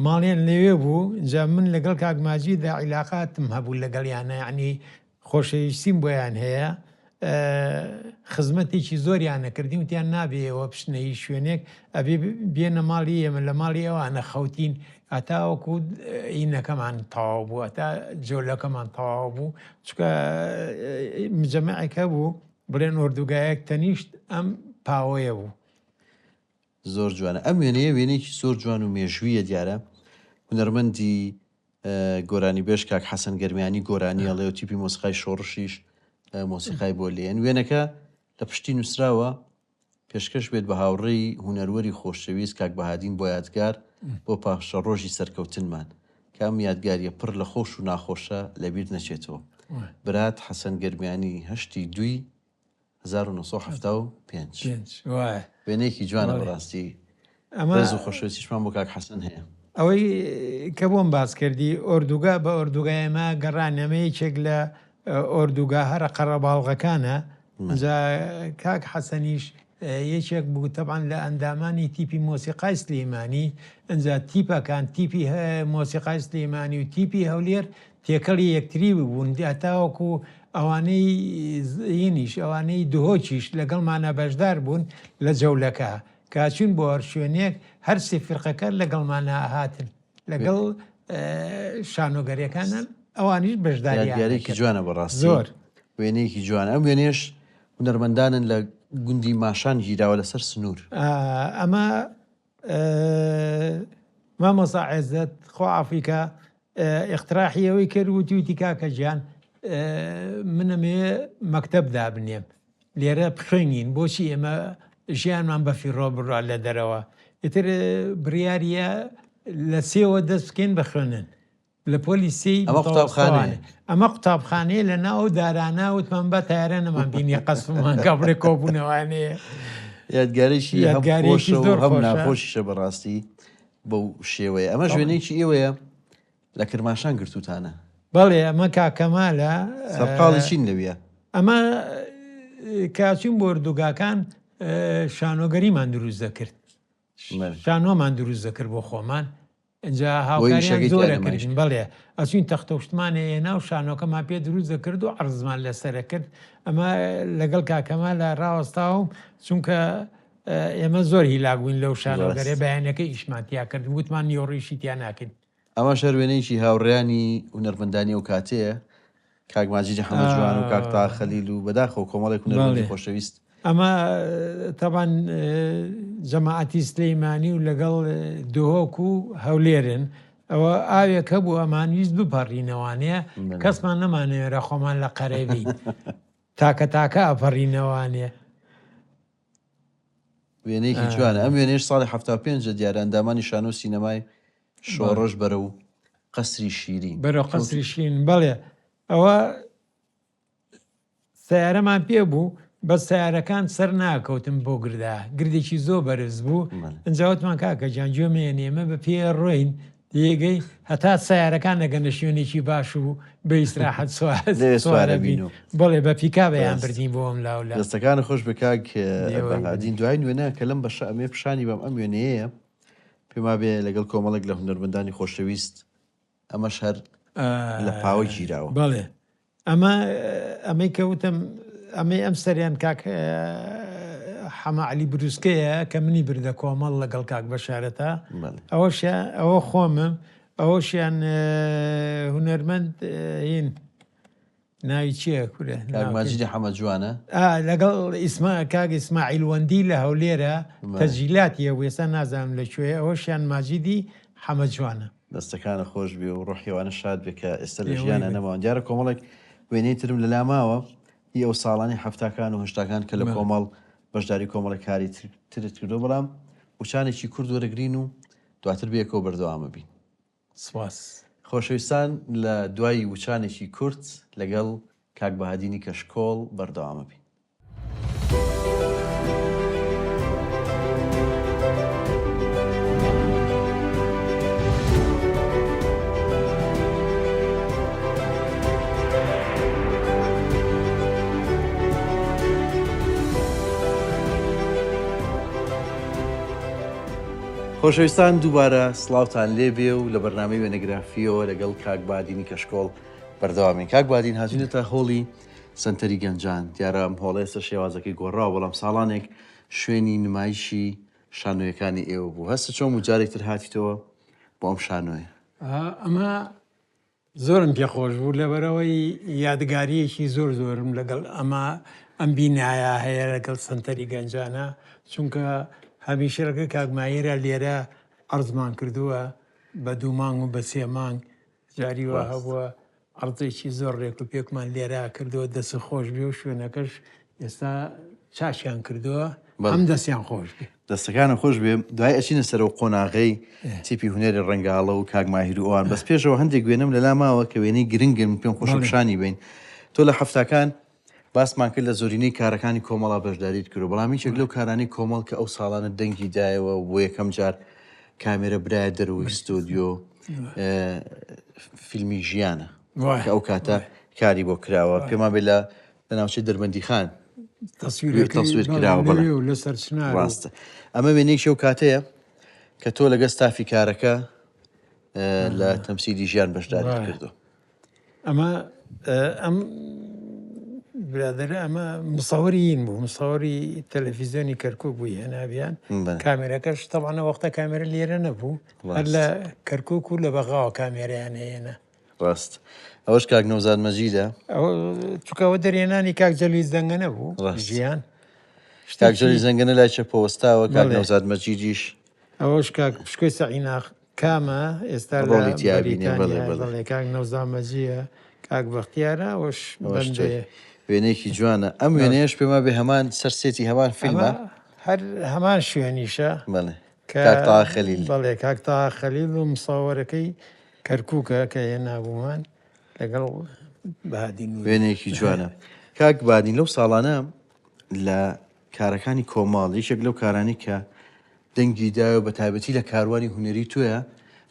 ماڵیان لەوێ بوو جا من لەگەڵ کاک ماجیدا عیلاقاتم هەبوو لەگەڵیانە یەعنی خۆشەویستیم بۆیان هەیە خزمەتێکی زۆریان نەکردین وتیان نابێ ئێوە بچنە هیچ شوێنێک ئەبێ بێنە ماڵی ئێمە لە ماڵی ئەوانە خەوتین هەتاوەکو ئینەکەمان تەواو بوو هەتا جۆلەکەمان تەواو بوو چونکە مجەمەعێک هەبوو بڵێن ئۆردوگایەک تەنیشت ئەم پاوەیە بوو. زۆر جوانە ئەم وێنەیە وێنەیەکی زۆر جوان و مێژوویە دیارە هونەرمەندی گۆرانیبێژ کاک حەسەن گەرمیانی گۆرانی ئەڵێ و تیپی مۆسیقای شۆڕشیش مۆسیقای بۆ لێن وێنەکە لە پشتی نووسراوە پێشکەش بێت بە هاوڕێی هونەروەری خۆشەویست کاک بەهادین بۆ یادگار بۆ پاشە ڕۆژی سەرکەوتنمان کە ئەم یادگاریە پڕ لە خۆش و ناخۆشە لەبیر نەچێتەوە برات حەسەن گەرمیانی هەشتی دووی 1975 وایە. وێنەیەکی جوانە بەڵێ. بەڕاستی ئەمە ڕێز و خۆشەویستیشمان بۆ کاک حەسەن هەیە. ئەوەی کە بۆم باس کردی ئۆردوگا بە ئۆردوگای ئێمە گەڕان ئەمە یەکێک لە ئۆردوگا هەرە قەرەباڵغەکانە جا کاک حەسەنیش یەکێک بوو تەبعەن لە ئەندامانی تیپی مۆسیقای سلیمانی ئەجا تیپەکان تیپی مۆسیقای سلیمانی و تیپی هەولێر تێکەڵی یەکتری ببوون هەتاوەکو ئەوانەی هینیش ئەوانەی دهۆکیش لەگەڵمانە بەشدار بوون لە جەولەکە کە چوین بۆ هەر شوێنێک هەر سێ فیرقەکە لەگەڵمانە هاتن لەگەڵ شانۆگەریەکانە ئەوانیش بەشداریان یادگارێکی کرد. جوانە بەڕاستی زۆر وێنەیەکی جوانە ئەم وێنەیەش هونەرمەندانن لە گوندی ماشان گیراوە لەسەر سنوور. ئەمە مامۆستا عێزەت خوا عەفوی کا ئیقتراحی ئەوەی کرد وتی وتی کاکە گیان من ئەمەوێ مەکتەب دابنێم لێرە بخوێنین بۆچی ئێمە ژیانمان بە فیڕۆ بڕا لە دەرەوە ئیتر بڕیاریە لە سێوە دەست بکەین بە خوێندن لە پۆلی سێی ئەمە قوتابخانەیە. ئەمە قوتابخانەیە لە ناو ئەو دارانە وتمان بە تایرە نەمان بینی قەسفمان کە بڵێ کۆبوونەوانەیە. یادگارێکی هەم یادگارێکی خۆشە و زۆر هەم خۆشە. ناخۆشیشە بەڕاستی بەو شێوەیە. ئەمەش بەڵێ. وێنەیەکی ئێوەیە لە کرماشان گرتووتانە. بەڵێ ئەمە کاک کەمالە. سەرقاڵی چین لەویا؟ ئەمە کە چووین بۆ ئۆردوگاکان شانۆگەریمان دروست دەکرد. بەڵێ. شانۆمان دروست دەکرد بۆ خۆمان. ئینجا بۆ هاوکاریان ئیشەکەی زۆر تیا نمایش ئەکردین کرد. بەڵێ ئەچوین تەختە و شتمان ئەیەنا و شانۆکەمان پێ دروست دەکرد و عەرزمان لەسەر ئەکرد ئەمە لەگەڵ کاک کەمالە ڕاوەستاوم چونکە ئێمە زۆر هیلاک بووین لەو شانۆگەرێ ڕاست. بەیانەکەی ئیشمان تیا کرد وتمان نیوەڕۆیشی تیا ناکەین. ئەمەش هەر وێنەیەکی هاوڕێیانی هونەرمەندانی ئەو کاتەیە کاک ماجیدی حەمە جوان و کاک تاها خەلیل و بەداخەوە کۆمەڵێک هونەرمەندی بەڵێ. خۆشەویست. ئەمە تەبان جەماعەتی سلەیمانی و لەگەڵ دهۆک و هەولێرن ئەوە ئاوێک هەبوو ئەمان ویست بپەڕینەوانەیە کەسمان نەمانەوێرە خۆمان لە قەرەبی تاکە تاکە ئەپەڕینەوانێ. وێنەیەکی جوانە ئەم وێنەیەش ساڵی 75 دیارە ئەندامانی شانۆ سینەمای شۆڕش بەرەو قەسری شیرین بەرەو قەسری شیرین بەڵێ ئەوە سەیارەمان پێ بوو بەس سەیارەکان سەر ناکەوتن بۆ گردا گردێکی زۆر بەرز بوو ئینجا وتمان کاکە گیان گوێ مەیەن ئێمە بە پێ ڕۆین تێگەی هەتا سەیارەکان نەگەنە شوێنێکی باش و بە ئیسراحەت سوارە بین بەڵێ بە پیکابیان بردین بۆ ئەم لاولا دەستەکانت خۆش بێ کاک بەهادین دوایین وێنە کە لەم بەشە ئەمێ پیشانی بەم ئەم وێنەیەیە پێم وابێ لەگەڵ کۆمەڵێک لە هونەرمەندانی خۆشەویست ئەمەش هەر لە پاوە گیراوە. بەڵێ ئەمە ئەمەی کە وتم ئەمەی ئەم سەریان کاک حەمە عەلی بروسکەیە کە منی بردە کۆمەڵ لەگەڵ کاک بەشارەتا ئەوەشیان ئەوە خۆمم ئەوەشیان هونەرمەند هین ناوی چییە کورە؟ کاک ماجیدی حەمە جوانە؟ ئا لەگەڵ ئیسما کاک ئیسماعیل وەندی لە هەولێرە تەسجیلاتی هەبوو ئێستا نازانم لە کوێیە ئەوەشیان ماجیدی حەمە جوانە. دەستەکانت خۆش بێ و ڕۆحی ئەوانە شاد بێ کە ئێستا لە ژیانا نەماون دیارە کۆمەڵێک وێنەی ترم لەلا ماوە هی ئەو ساڵانی حەفتاکان و هەشتاکان کە لە کۆمەڵ بەشداری کۆمەڵێک کاری ترت کردووە بەڵام وچانێکی کورت وەرەگرین و دواتر بەیەکەوە بەردەوامە بین. سپاس. خۆشەویستان لە دوای وچانێکی کورت لەگەڵ کاک بەهادینی کەشکۆڵ بەردەوامە بین. خۆشەویستان دووبارە سڵاوتان لێبێ و لە بەرنامەی وێنەگرافیەوە لەگەڵ کاک بادینی کەشکۆڵ بەردەوامین کاک بادین هاتوینەتە هۆڵی سەنتەری گەنجان دیارە ئەم هۆڵە ئێستا شێوازەکەی گۆڕاوە بەڵام ساڵانێک شوێنی نمایشی شانۆیەکانی ئێوە بوو هەستە چۆن بوو جارێک تر هاتیتەوە بۆ ئەم شانۆیە؟ ئەمە زۆرم پێ خۆش بوو لەبەرئەوەی یادگارییەکی زۆر زۆرم لەگەڵ ئەمە ئەم بینایە هەیە لەگەڵ سەنتەری گەنجانە چونکە هەمیشە لەگەڵ کاک ماهیرا لێرە عەرزمان کردووە بە دوو مانگ و بە سێ مانگ جاری وا هەبووە عەرزێکی زۆر ڕێک و پێکمان لێرە کردووە دەست خۆش بێ و شوێنەکەش ئێستا چاکیان کردووە هەم دەستیان خۆش بێ. دەستەکانت خۆش بێ دوای ئەچینە سەرەو قۆناغەی تیپی هونەری ڕەنگاڵە و کاک ماهیر و ئەوان بەس پێشەوە هەندێک وێنەم لەلا ماوە کە وێنەی گرنگن پێم خۆشە پیشانی بین تۆ لە حەفتاکان باسمان کرد لە زۆرینەی کارەکانی کۆمەڵا بەشداریت کردو بەڵام یەکێک لەو کارانەی کۆمەڵ کە ئەو ساڵانە دەنگی دایەوە و بۆ یەکەم جار کامێرە برایە دەرەوەی ستۆدیۆ فیلمی ژیانە کە ئەو کاتە کاری بۆ کراوە پێمان بێ لە لە ناوچەی دەربەندیخان تەسویر کراوە بەڵێ لەسەر چنار ڕاستە ئەمە وێنەیەکی ئەو کاتەیە کە تۆ لەگە ستافی کارەکە لە تەمسیلی ژیان بەشداری کردو ئەمە ئەم برادەرە ئەمە مسەوەری بوو مسەوەری تەلەفیزیۆنی کەرکک بووی هێنابیان کامێرەکەش تەوانە وەختە کامێرە لێرە نەبوو هەر لە کەرکک و لە بەغاوە کامێرەیان هێنا ڕاست ئەوەش کاک نەوزاد مەجیدە چونکە ئەوە دەرهێنانی کاک جەلیل زەنگەنە بوو ژیان کاک جەلیل زەنگەنە لای چەپەوە وەستاوە کاک نەوزاد مەجیدیش ئەوەش کاک پشکۆی سەعیناخ کامە ئێستا لە ڕۆڵی تیا بینێ بەڵێ بەریتانیا بەڵێ بەڵێ کاک نەوزاد مەجیە کاک بەختیارە ئەوەش ئەوەش تۆی بەندەیە وێنەیەکی جوانە ئەم بەڵێ. وێنەیەش پێم وابێ هەمان سەر سێتی هەمان ئەمە فیلمە هەر هەمان شوێنیشە بەڵێ کە کاک تاها خەلیل بەڵێ کاک تاها خەلیل و مسەوەرەکەی کەرکوکە کە هێنابوومان لەگەڵ بەهادین نوری. وێنەیەکی جوانە کاک بادین لەو ساڵانە لە کارەکانی کۆمەڵ یەکێک لەو کارانی کە دەنگی دایە و بە تایبەتی لە کاروانی هونەری تۆیە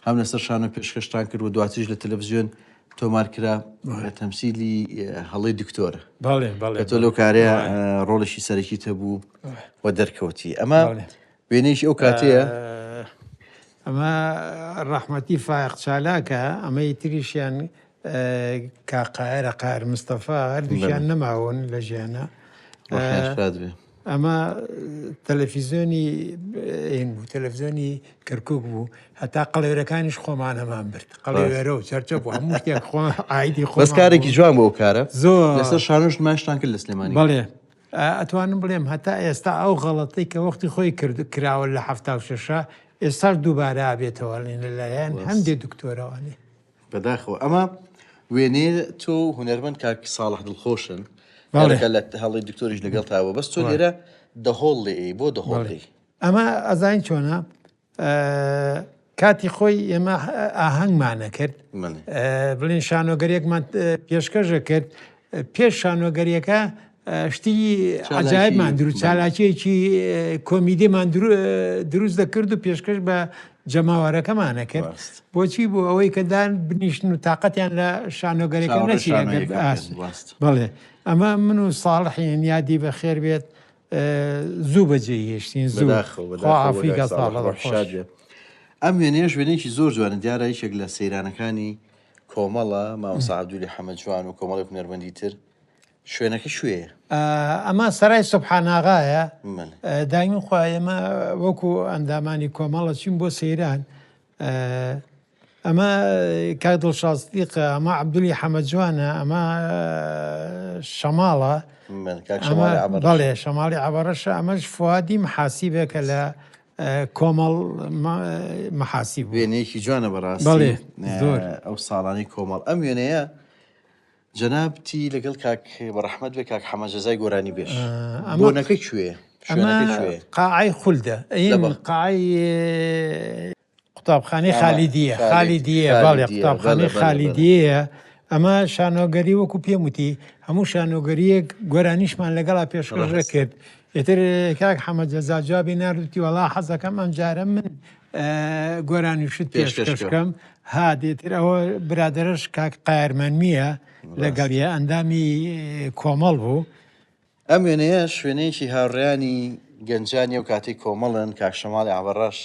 هەم لەسەر شانۆ پێشکەشتان کرد و دواتریش لە تەلەڤزیۆن تۆمار کرا تەمسیلی هەڵەی دکتۆرە بەڵێ بەڵێ کە تۆ لەو کارەیە ڕۆڵێکی سەرەکیت هەبوو و دەرکەوتی ئەمە وێنەیەکی ئەو کاتەیە. ئەمە ڕەحمەتی فایەق چالاکە، ئەمەی تریشیان کاک قایەرە، قایەر مستەفا، هەردووکیان نەماون لە ژیانا. ڕۆحیان شاد بێ. ئەمە تەلەفیزیۆنی هین بوو، تەلەفزیۆنی کەرکووک بوو، هەتا قەڵێورەکانیش خۆمان هەمان برد، قەڵێوێرە و چەرچەپ و هەموو شتێک خۆ عایدی بەس خۆمان کارێکی بوو. جوان بوو ئەو کارە. زۆر. لەسەر شانۆش نمایشتان کرد لە سلێمانی؟ بەڵێ. ئەتوانم بڵێم هەتا ئێستا ئەو غەڵەتەی کە وەختی خۆی کرد کراوە لە 76 ئێستاش دووبارە ئابێتەوە لەلایەن هەندێ دکتۆرەوانێ. بەداخەوە ئەمە وێنەیە تۆ و هونەرمەند کاک ساڵح دڵخۆشن بەڵێ لە هەڵی دکتۆریش لەگەڵ تاوە بەس تۆ لێرە دەهۆڵ لێ بۆ دەهۆڵ لێ ئەمە ئەزانین چۆنە کاتی خۆی ئێمە ئاهەنگمانە کرد بڵێن شانۆگەریەکمان پێشکەشە کرد پێش شانۆگەریەکە شتی عجایبمان دروست چالاکیەکی کۆمیدیمان دروست دەکرد و پێشکەش بە جەماوەرەکەمانە کرد بۆچی بۆ ئەوەی کە دان بنیشن و تااقەتیان لە شانۆگەرەکە نەچی بەڵێ ئەمە من و ساڵحین یادی بەخێر بێت زوو بەجێی هێشتین زوو خوا عەفوی کات ساڵح ڕۆح شاد بێ. ئەم وێنەیەش وێنەیەکی زۆر جوانە دیارە یەکێک لە سەیرانەکانی کۆمەڵە مامۆستا عەبدولی حەمە جوان و کۆمەڵێک هونەرمەندی تر شوێنەکە کوێیە؟ ئەمە سەرای سوبحاناغایە دایمی خوا ئێمە وەکو ئەندامانی کۆمەڵە چین بۆ سەیران ئەمە کاک دڵشاد سدیقە، ئەمە عەبدولی حەمە جوانە، ئەمە شەماڵە، بەڵێ شەماڵی عەبەڕەشە، ئەمەش فوادی محاسیبە کە لە کۆمەڵ محاسیب بوو. وێنەیەکی جوانە بەڕاستی. بەڵێ زۆر. ئەو ساڵانەی کۆمەڵ. ئەم وێنەیە جەنابتی لەگەڵ کاک بەڕەحمەت بێ کاک حەمە جەزای گۆرانی بێژ. بۆنەکە کوێیە؟ شوێنەکە کوێیە؟ قاعەی خولدە. قاعەی قوتابخانەی خالیدیە خالیدیە بەڵێ قوتابخانەی خالیدیەیە ئەمە شانۆگەری وەکو پێم وتی هەموو شانۆگەریەک گۆرانیشمان لەگەڵا پێشکەش کرد ئیتر کاک حەمە جەزا جوابی ناردوتی وەڵا حەزەکەم ئەم جارە من گۆرانیشت پێشکەش بکەم ها دێتر ئەوە برادەرەش کاک قایرمەنمیە لەگەڵیە ئەندامی کۆمەڵ بوو ئەم وێنەیەش وێنەیەکی هاوڕێیانی گەنجانی ئەو کاتەی کۆمەڵن، کاک شەماڵی عەبەڕەش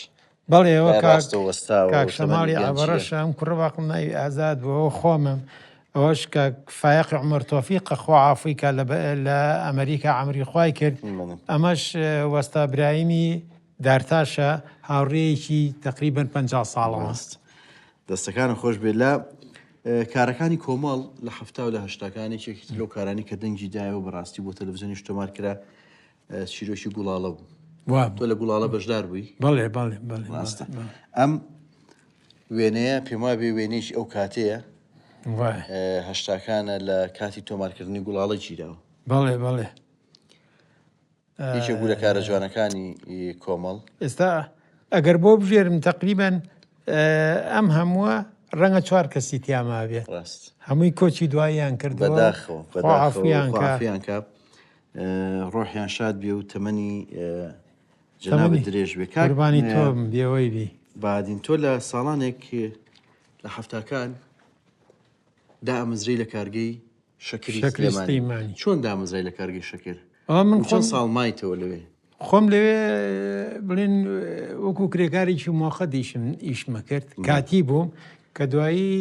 بەڵێ ئەوە لای کاک ڕاستەوە وەستاوە کاک و تەمەنی شەماڵی گەنجییە. عەبەڕەشە، ئەم کوڕە باقڵ ناوی ئازاد بوو، ئەوە خۆمم، ئەوەش کاک فایەقی عومەر تۆفیقە خوا عافوی کا لە لە ئەمەریکا عەمری خوای کرد، بەڵێ. ئەمەش وەستا برایمی دارتاشە هاوڕێیەکی تەقریبەن 50 ساڵەمە. ڕاست. دەستەکانت خۆش بێت. لە کارەکانی کۆمەڵ لە حەفتا و لە هەشتاکان یەکێکی تر لەو کارانەی کە دەنگی دایەوە بەڕاستی بۆ تەلەڤزیۆنیش تۆمار کرا چیرۆکی گوڵاڵە بوو. وا تۆ لە گوڵاڵە بەشدار بووی؟ بەڵێ بەڵێ بەڵێ ڕاستە. ئەم وێنەیە پێم وابێ وێنەیەکی ئەو کاتەیە هەشتاکانە لە کاتی تۆمارکردنی گوڵاڵە گیراوە. بەڵێ بەڵێ. یەکێک بوو لە کارە جوانەکانی کۆمەڵ. ئێستا ئەگەر بۆ بژێرم تەقریبەن ئەم هەمووە ڕەنگە چوار کەسی تیا مابێت. ڕاست. هەمووی کۆچی دواییان کردووە. بەداخەوە بەداخەوە خوا عەفویان کا ڕۆحیان شاد بێ و تەمەنی جەنابت درێژ بێ. کاک قوربانی تۆ بم بێوەی بی. بادین تۆ لە ساڵانێک لە حەفتاکان دامەزرێی لە کارگەی شەکری سلێمانی چۆن دامەزرای لە کارگەی شەکر؟ من چەند ساڵ مایتەوە لەوێ؟ خۆم لەوێ بڵێن وەکو کرێکارێکی مۆخەت ئیشم ئیشمە کرد کاتی بووم کە دوایی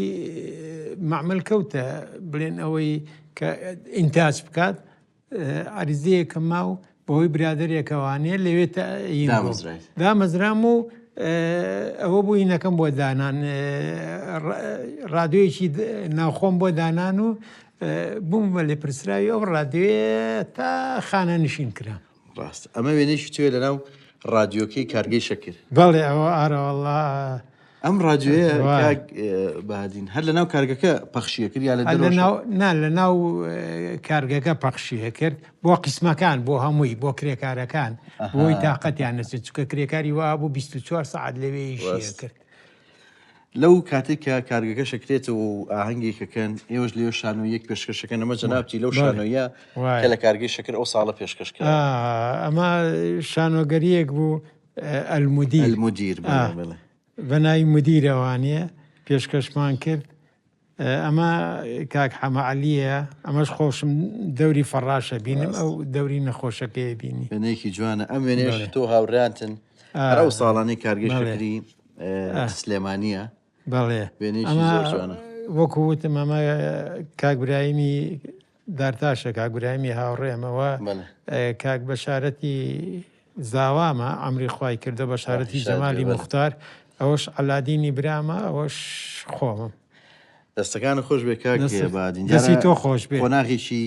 معمل کەوتە بڵێن ئەوەی کە ئینتاج بکات عەریزەیەکم ما و بەهۆی برادەرێکەوانێ لەوێ تەعیین بووم. دامەزرایت. دامەزرام و ئەوە بوو هینەکەم بۆ دانان ڕادیۆیەکی ناوخۆم بۆ دانان و بووم بە لێپرسراوی ئەو ڕادیۆیە تا خانەنشین کرام. ڕاستە. ئەمە وێنەیەکی تۆیە لەناو ڕادیۆکەی کارگەی شەکر. بەڵێ ئەوە ئارەوەڵا. ئەم ڕادیۆیە کاک بەهادین هەر لەناو کارگەکە پەخشیە کرد یا لە دەرەوە؟ نا لەناو کارگەکە پەخشیە کرد بۆ قیسمەکان بۆ هەمووی بۆ کرێکارەکان بۆی تاقەتیان نەچێت چونکە کرێکاری وا بوو 24 سەعات لەوێ ئیشی کرد. لەو کاتێک کە کارگەکە شەکرێتەوە و ئاهەنگێکەکەن ئێوەش لێ شانۆیەک پێشکەشەکەن ئەمە جەنابتی لەو شانۆیە کە لە کارگەی شەکر ئەو ساڵە پێشکەش کرا ئەمە شانۆگەریەک بوو المدیر المدیر بەڵێ بەڵێ. بە ناوی مدیرەوانێ پێشکەشمان کرد ئەمە کاک حەمە عەلیە ئەمەش خۆشم دەوری فەڕاشە بینم ئەو دەوری نەخۆشەکەی بینی وێنەیەکی جوانە ئەم وێنەیەش تۆ هاوڕێیانتن هەر ئەو ساڵانەی کارگەی شەکری سلێمانیە بەڵێ وێنەیەکی زۆر جوانە وەکو وتم ئەمە کاک برایمی دارتاشە کاک برایمی هاوڕێمەوە کاک بەشارەتی زاوامە عەمری خوای کردە بەشارەتی جەمالی موختار ئەوەش عەلادینی برامە ئەوەش خۆمم. دەستەکانت خۆش بێ کاک بادین دەستی تۆ خۆش بێ. قۆناغێکی.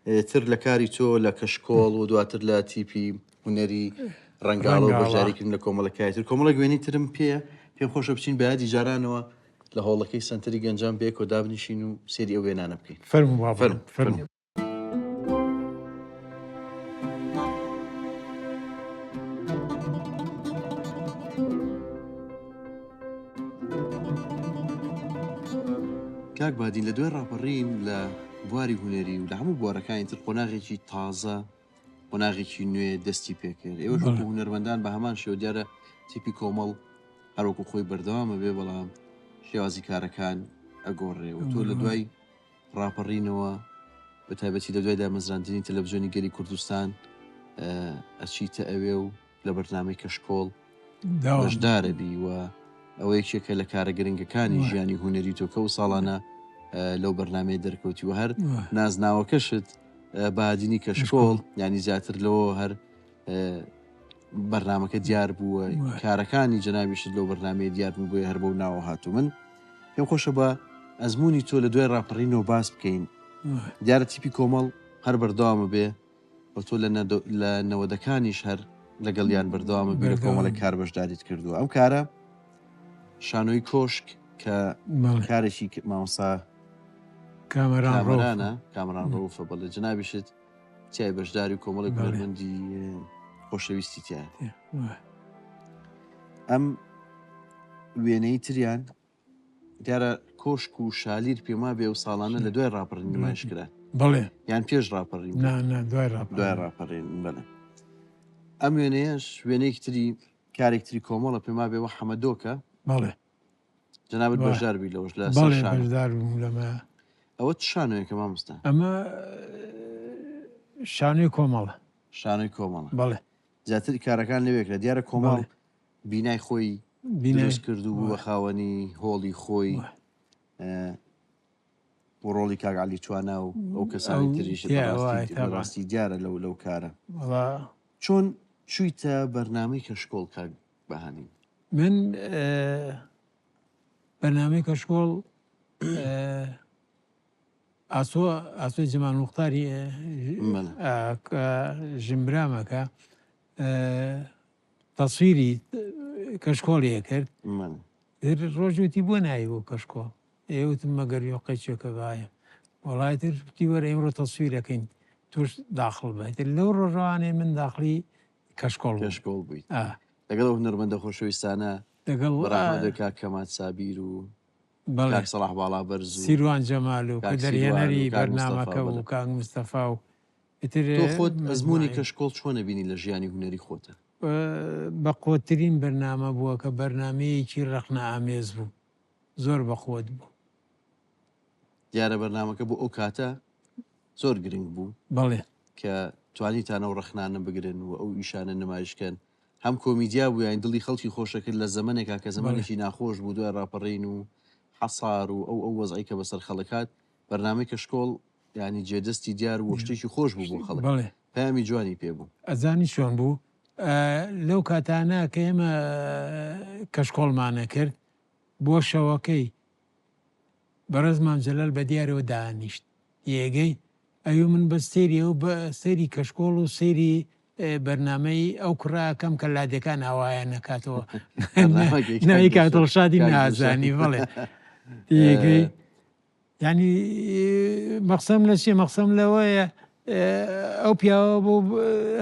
تر لە کاری تۆ لە کەشکۆڵ و دواتر لە تیپی هونەری ڕەنگاڵە و بەشداریکردن لە کۆمەڵە کاری تر، کۆمەڵێک وێنەی ترم پێیە، پێم خۆشە بچین بە یادی جارانەوە لە هۆڵەکەی سەنتەری گەنجان بەیەکەوە دابنیشین و سەیری ئەو وێنانە بکەین. فەرموو با بڕۆین. فەرموو. کاک بادین لە دوای ڕاپەڕین لە بواری هونەری و لە هەموو بوارەکانی تر قۆناغێکی تازە قۆناغێکی نوێ دەستی پێکرد ئێوەش وەکو هونەرمەندان بە هەمان شێوە دیارە تیپی کۆمەڵ هەروەکو خۆی بەردەوامە بێ بەڵام شێوازی کارەکان ئەگۆڕێ و تۆ لە دوای ڕاپەڕینەوە بە تایبەتی لە دوای دامەزراندنی تەلەڤزیۆنی گەلی کوردستان ئەچیتە ئەوێ و لە بەرنامەی کەشکۆڵ بەشدارە بی و ئەوە یەکێکە لە کارە گرنگەکانی ژیانی هونەری تۆ کە ئەو ساڵانە لەو بەرنمەیە دەرکەوتی و هەر نازناوەکەشت بادینی کەشکۆڵ ینی زیاتر لەوە هەر بەرنمەکە دیار بووە کارەکانی جەنابیشت لەو بەرنمەیە دیار بوو بۆیە هەر بەو ناوە هاتوو من پێم خۆشە بە ئەزمموی تۆ لە دوای ڕاپەڕینەوە باس بکەین دیارە تیپی کۆمەڵ هەر بەردەوامە بێ و تۆ لە نەوەدەکانیش هەر لەگەڵیان بەردەوامە بی لە کۆمەڵێک کار بەشداریت کردووە ئەم کارە شانۆی کۆشک کە کارێکی مامۆستا کامەرانە کامەران ڕەوفە بەڵێ جنابیشت تای بەشداری و کۆمەڵێک هونەرمەندی خۆشەویستی تایە ئەم وێنەی تریان دیارە کۆشک و شالیر پێما بێ و ساڵانە لە دوای ڕاپەڕین نمایش کرا. بەڵێ. یان پێش ڕاپەڕین؟ نا نا دوای ڕاپەڕین. دوای ڕاپەڕین بەڵێ. ئەم وێنەیەش وێنەیەکی تری کارێک تری کۆمەڵە پێما بێ وە حەمەدۆکە. بەڵێ. جەنابت بەشدار بووی لەوەش لە سەر بەڵێ شانۆ. بەشدار بووم لەمە. ئەوە چ شانۆیەکە مامۆستا؟ ئەمە شانۆی کۆمەڵە. شانۆی کۆمەڵە. بەڵێ. زیاتر کارەکان لەوێ کرا. دیارە کۆمەڵ بەڵێ. بینای خۆی دروست کرد و بوو بە خاوەنی هۆڵی خۆی و ڕۆڵی کاک عەلی توانا و ئەو کەسانی تریش بەڕاستی دیارە لەو لەو کارە. چۆن چوویتە بەرنامەی کەشکۆڵ کاک بەهانی؟ من بەرنامەی کەشکۆڵ ئاسۆ ئاسۆی جەمال موختاری ژنبرامەکە تەسویری کەشکۆڵی ئەکرد ڕۆژ وتی بۆ نایی بۆ کەشکۆڵ ئێ وتم مەگەر یۆ قەیچێکە بایم وەڵای تر وتی وەرە ئیمڕۆ تەسویرەکەین تۆش داخڵ بە تر لەو ڕۆژەوانەی من داخڵی کەشکۆڵ بووم. کەشکۆڵ بوویت ئا. لەگەڵ ئەو هونەرمەندە خۆشەویستانە لەگەڵ بە ڕەحمەت بێ کاک کەمال سابیر و بەڵێ کاک سەڵاح باڵابەرز و سیروان جەمال و کە کاک سیروان و دەرهێنەری کاک مستەفا بەرنامەکە بەڵێ. بوو کاک مستەفا و ئیتر تۆ خۆت ئەزموونی مەجموعەی. کەشکۆڵ چۆن ئەبینی لە ژیانی هونەری خۆتا؟ بەقوەتترین بەرنامە بووە کە بەرنامەیەکی ڕەخنە ئامێز بوو زۆر بەقوەت بوو. دیارە بەرنامەکە بۆ ئەو کاتە زۆر گرنگ بوو. بەڵێ. کە توانیتان ئەو ڕەخنانە بگرن و ئەو ئیشانە نمایش کەن هەم کۆمیدیا بوو یانی دڵی خەڵکی خۆشەکرد لە زەمەنێکا کە زەمەنێکی ناخۆش بوو دوای ڕاپەڕین و حەسار و ئەو ئەو وەزعەی کە بەسەر خەڵک هات بەرنامەی کەشکۆڵ یانی جێدەستی دیار بوو شتێکی خۆش بوو بۆ خەڵک بەڵێ. پەیامی جوانی پێ بوو. ئەزانی چۆن بوو لەو کاتانە کە ئێمە کەشکۆڵمان ئەکرد بۆ شەوەکەی بەڕێز مام جەلال بە دیارەوە دانیشت یێگەی ئەیو من بەس سەیری ئەو سەیری کەشکۆڵ و سەیری بەرنامەی ئەو کوڕە ئەکەم کە لادێکان ئاوایان نەکاتەوە ناوی کاک دڵشادی نازانی بەڵێ یێگەی یانی مەقسەم لە چیە مەقسەم لەوەیە ئەو پیاوە بۆ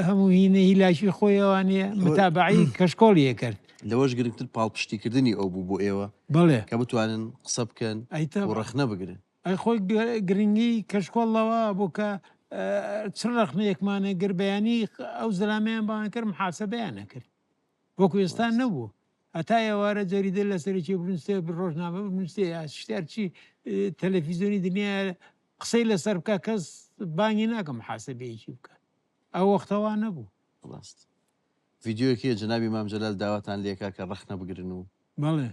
هەموو هینە هیلاکی خۆی ئەوانەیە متابعی کەشکۆڵی کرد لەوەش گرنگتر پاڵپشتیکردنی ئەو بوو بۆ ئێوە بەڵێ کە بتوانن قسە بکەن و ڕەخنە بگرن ئەی خۆی گرنگی کەشکۆڵ لەوە بوو کە چ ڕەخنەیەکمانە گر بەیانی ئەو زەلامیان بان کرد محاسبەیان نەکرد وەکو ئێستا نەبوو هەتا ئێوارە جەریدە لەسەرێکی بنووسێ ڕۆژنامە بنووسێ یا شتێ هەرچی تەلەفیزیۆنی دنیا قسەی لەسەر بکە کەس بانگی ناکە محاسبەیەکی بکە ئەو وەختەوا نەبوو. ڕاست ڤیدیۆیەک هەیە جەنابی مام جەلال داواتان لێکا کە ڕەخنە بگرن و بەڵێ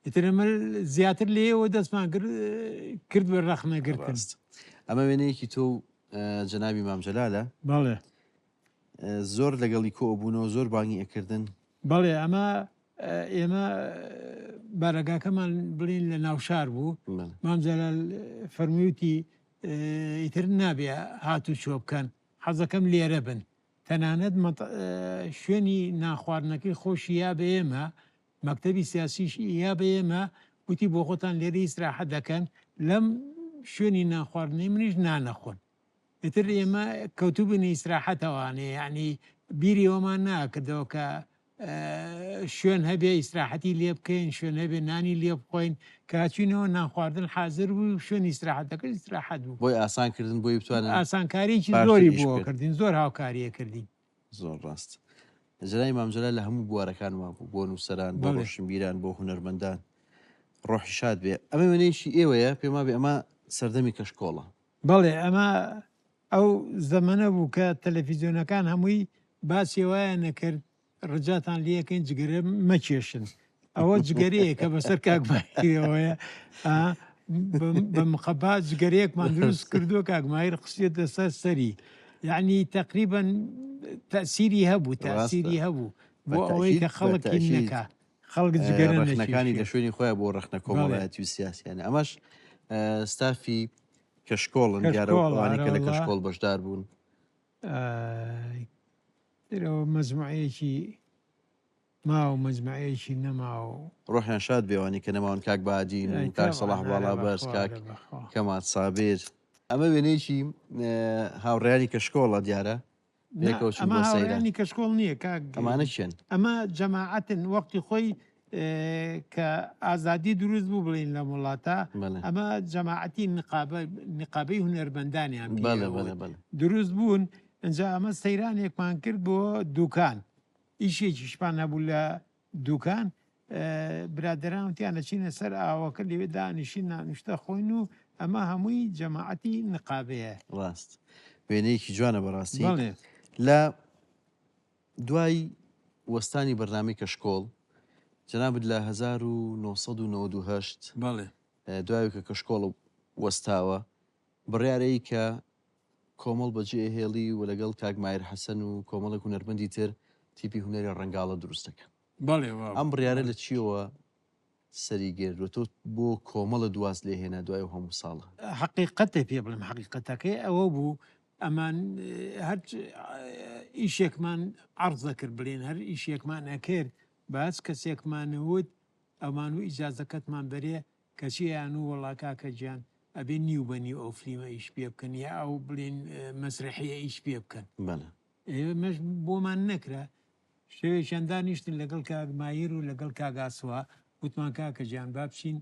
ئیتر ئەمە زیاتر لێیەوە دەستمان کرد بە ڕەخنەگرتن. ڕاست ئەمە وێنەیەکی تۆ و جەنابی مام جەلالە. بەڵێ. زۆر لەگەڵی کۆ ئەبوونەوە زۆر بانگی ئەکردن. بەڵێ ئەمە ئێمە بارەگاکەمان بڵین لە ناوشار بوو مام جەلال فەرموویتی ئیتر نابێ هاتوچۆ بکەن، حەزەکەم لێرە بن. تەنانەت شوێنی نانخواردنەکەی خۆشی یا بە ئێمە، مەکتەبی سیاسیش یا بە ئێمە وتی بۆ خۆتان لێرە ئیسراحەت دەکەن، لەم شوێنی نانخواردنەی منیش نانەخۆن. ئیتر ئێمە کەوتوبووینە ئیسراحەتەوانێ، یەعنی بیری ئەوەمان ناکردەوە کە شوێن هەبێ ئیسراحەتی لێ بکەین، شوێن هەبێ نانی لێ بخۆین، کە چوینەوە نان خواردن حازر بوو، شوێنی ئیسراحەتەکە ئیسراحەت بوو. بۆی ئاسان کردن بۆی بتوانن ئاسانکاریی باشتر زۆری ئیش بۆ بکەن. کردین، زۆر هاوکاریی کردین. زۆر ڕاست. جەنابی مام جەلال لە هەموو بوارەکان وابوو، بۆ نووسەران، بۆ بەڵێ. ڕۆشنبیران، بۆ هونەرمەندان. ڕۆحی شاد بێ. ئەمە وێنەیەکی ئێوەیە، پێم وابێ ئەمە سەردەمی کەشکۆڵە. بەڵێ ئەمە ئەو زەمەنە بوو کە تەلەفیزیۆنەکان هەمووی باسی وایان نەکرد ڕجاتان لێکەین جگەرە مەکێشن ئەوە جگەرەیە کە بەسەر کاک ماهیرەوەیە بە مقەبا جگەرەیەکمان دروست کردووە کاک ماهیر قسیەتە سەر سەری یعنی تقریبا تەسیری هەبوو تاسیری هەبوو بۆ ئەوەی کە خەڵکی نەکا خەڵک جگەرە ڕەخنەکانی لە شوێنی خۆیان بۆ ڕەخنە کۆمەڵایەتی و سیاسیانە ئەمەش ستافی کەشکۆڵن دیارە ئەوانەی کە لە کەشکۆڵ بەشدار بوون. ترەوە مەجموعەیەکی ماوە مەجموعەیەکی نەماوە. ڕۆحیان شاد بێ ئەوانەی کە نەماون کاک بەهادین و کاک سەڵاح باڵابەرز کاک کەمال سابیر. ئەمە وێنەیەکی هاوڕێیانی کەشکۆڵە دیارە. پێکەوە چوون ئەمە بۆ سەیران. هاوڕێیانی کەشکۆڵ نییە کاک ئەمانە کێن؟ ئەمە جەماعەتن وەختی خۆی کە ئازادی دروست بوو بڵین لەم وڵاتە بەڵێ. ئەمە جەماعەتی نقابە نقابەی هونەرمەندانیان پێ بەڵێ ئەوت. بەڵێ بەڵێ. دروست بوون ئینجا ئەمە سەیرانێکمان کرد بۆ دوکان ئیشێکیشمان هەبوو لە دوکان برادەران وتیان ئەچینە سەر ئاوەکە لەوێ دانیشین نانوشتە خۆین و ئەمە هەمووی جەماعەتی نقابەیە. ڕاست وێنەیەکی جوانە بەڕاستی. بەڵێ. لە دوای وەستانی بەرنامەی کەشکۆڵ جەنابت لە 1998 بەڵێ. دوای کە کەشکۆڵ وەستاوە بڕیارەی کە کۆمەڵ بەجێ ئەهێڵی و لەگەڵ کاک ماهیر حەسەن و کۆمەڵێک هونەرمەندی تر تیپی هونەری ڕەنگاڵە دروست دەکەن. بەڵێ وا ئەم بوو. بڕیارە لە چییەوە سەری گرت و تۆ بۆ کۆمەڵت واز لێ هێنا دوای ئەو هەموو ساڵە؟ حەقیقەتێ پێ بڵێم حەقیقەتەکەی ئەوە بوو ئەمان هەر ئیشێکمان عەرز دەکرد بڵێن هەر ئیشێکمان ئەکرد بە هەچ کەسێکمان وت ئەمان و ئیجازەکەتمان بەرێ کەچی ئەیانوو وەڵا کاکە گیان ئەبێ نیو بە نیو ئەو فلیمە ئیش پێ بکەن یا ئەو بڵێن مەسرەحیە ئیش پێ بکەن. بەڵێ. ئێمەش بۆمان نەکرا. شەوێکیان دانیشتین لەگەڵ کاک ماهیر و لەگەڵ کاک ئاسوا وتمان کاکە گیان با بچین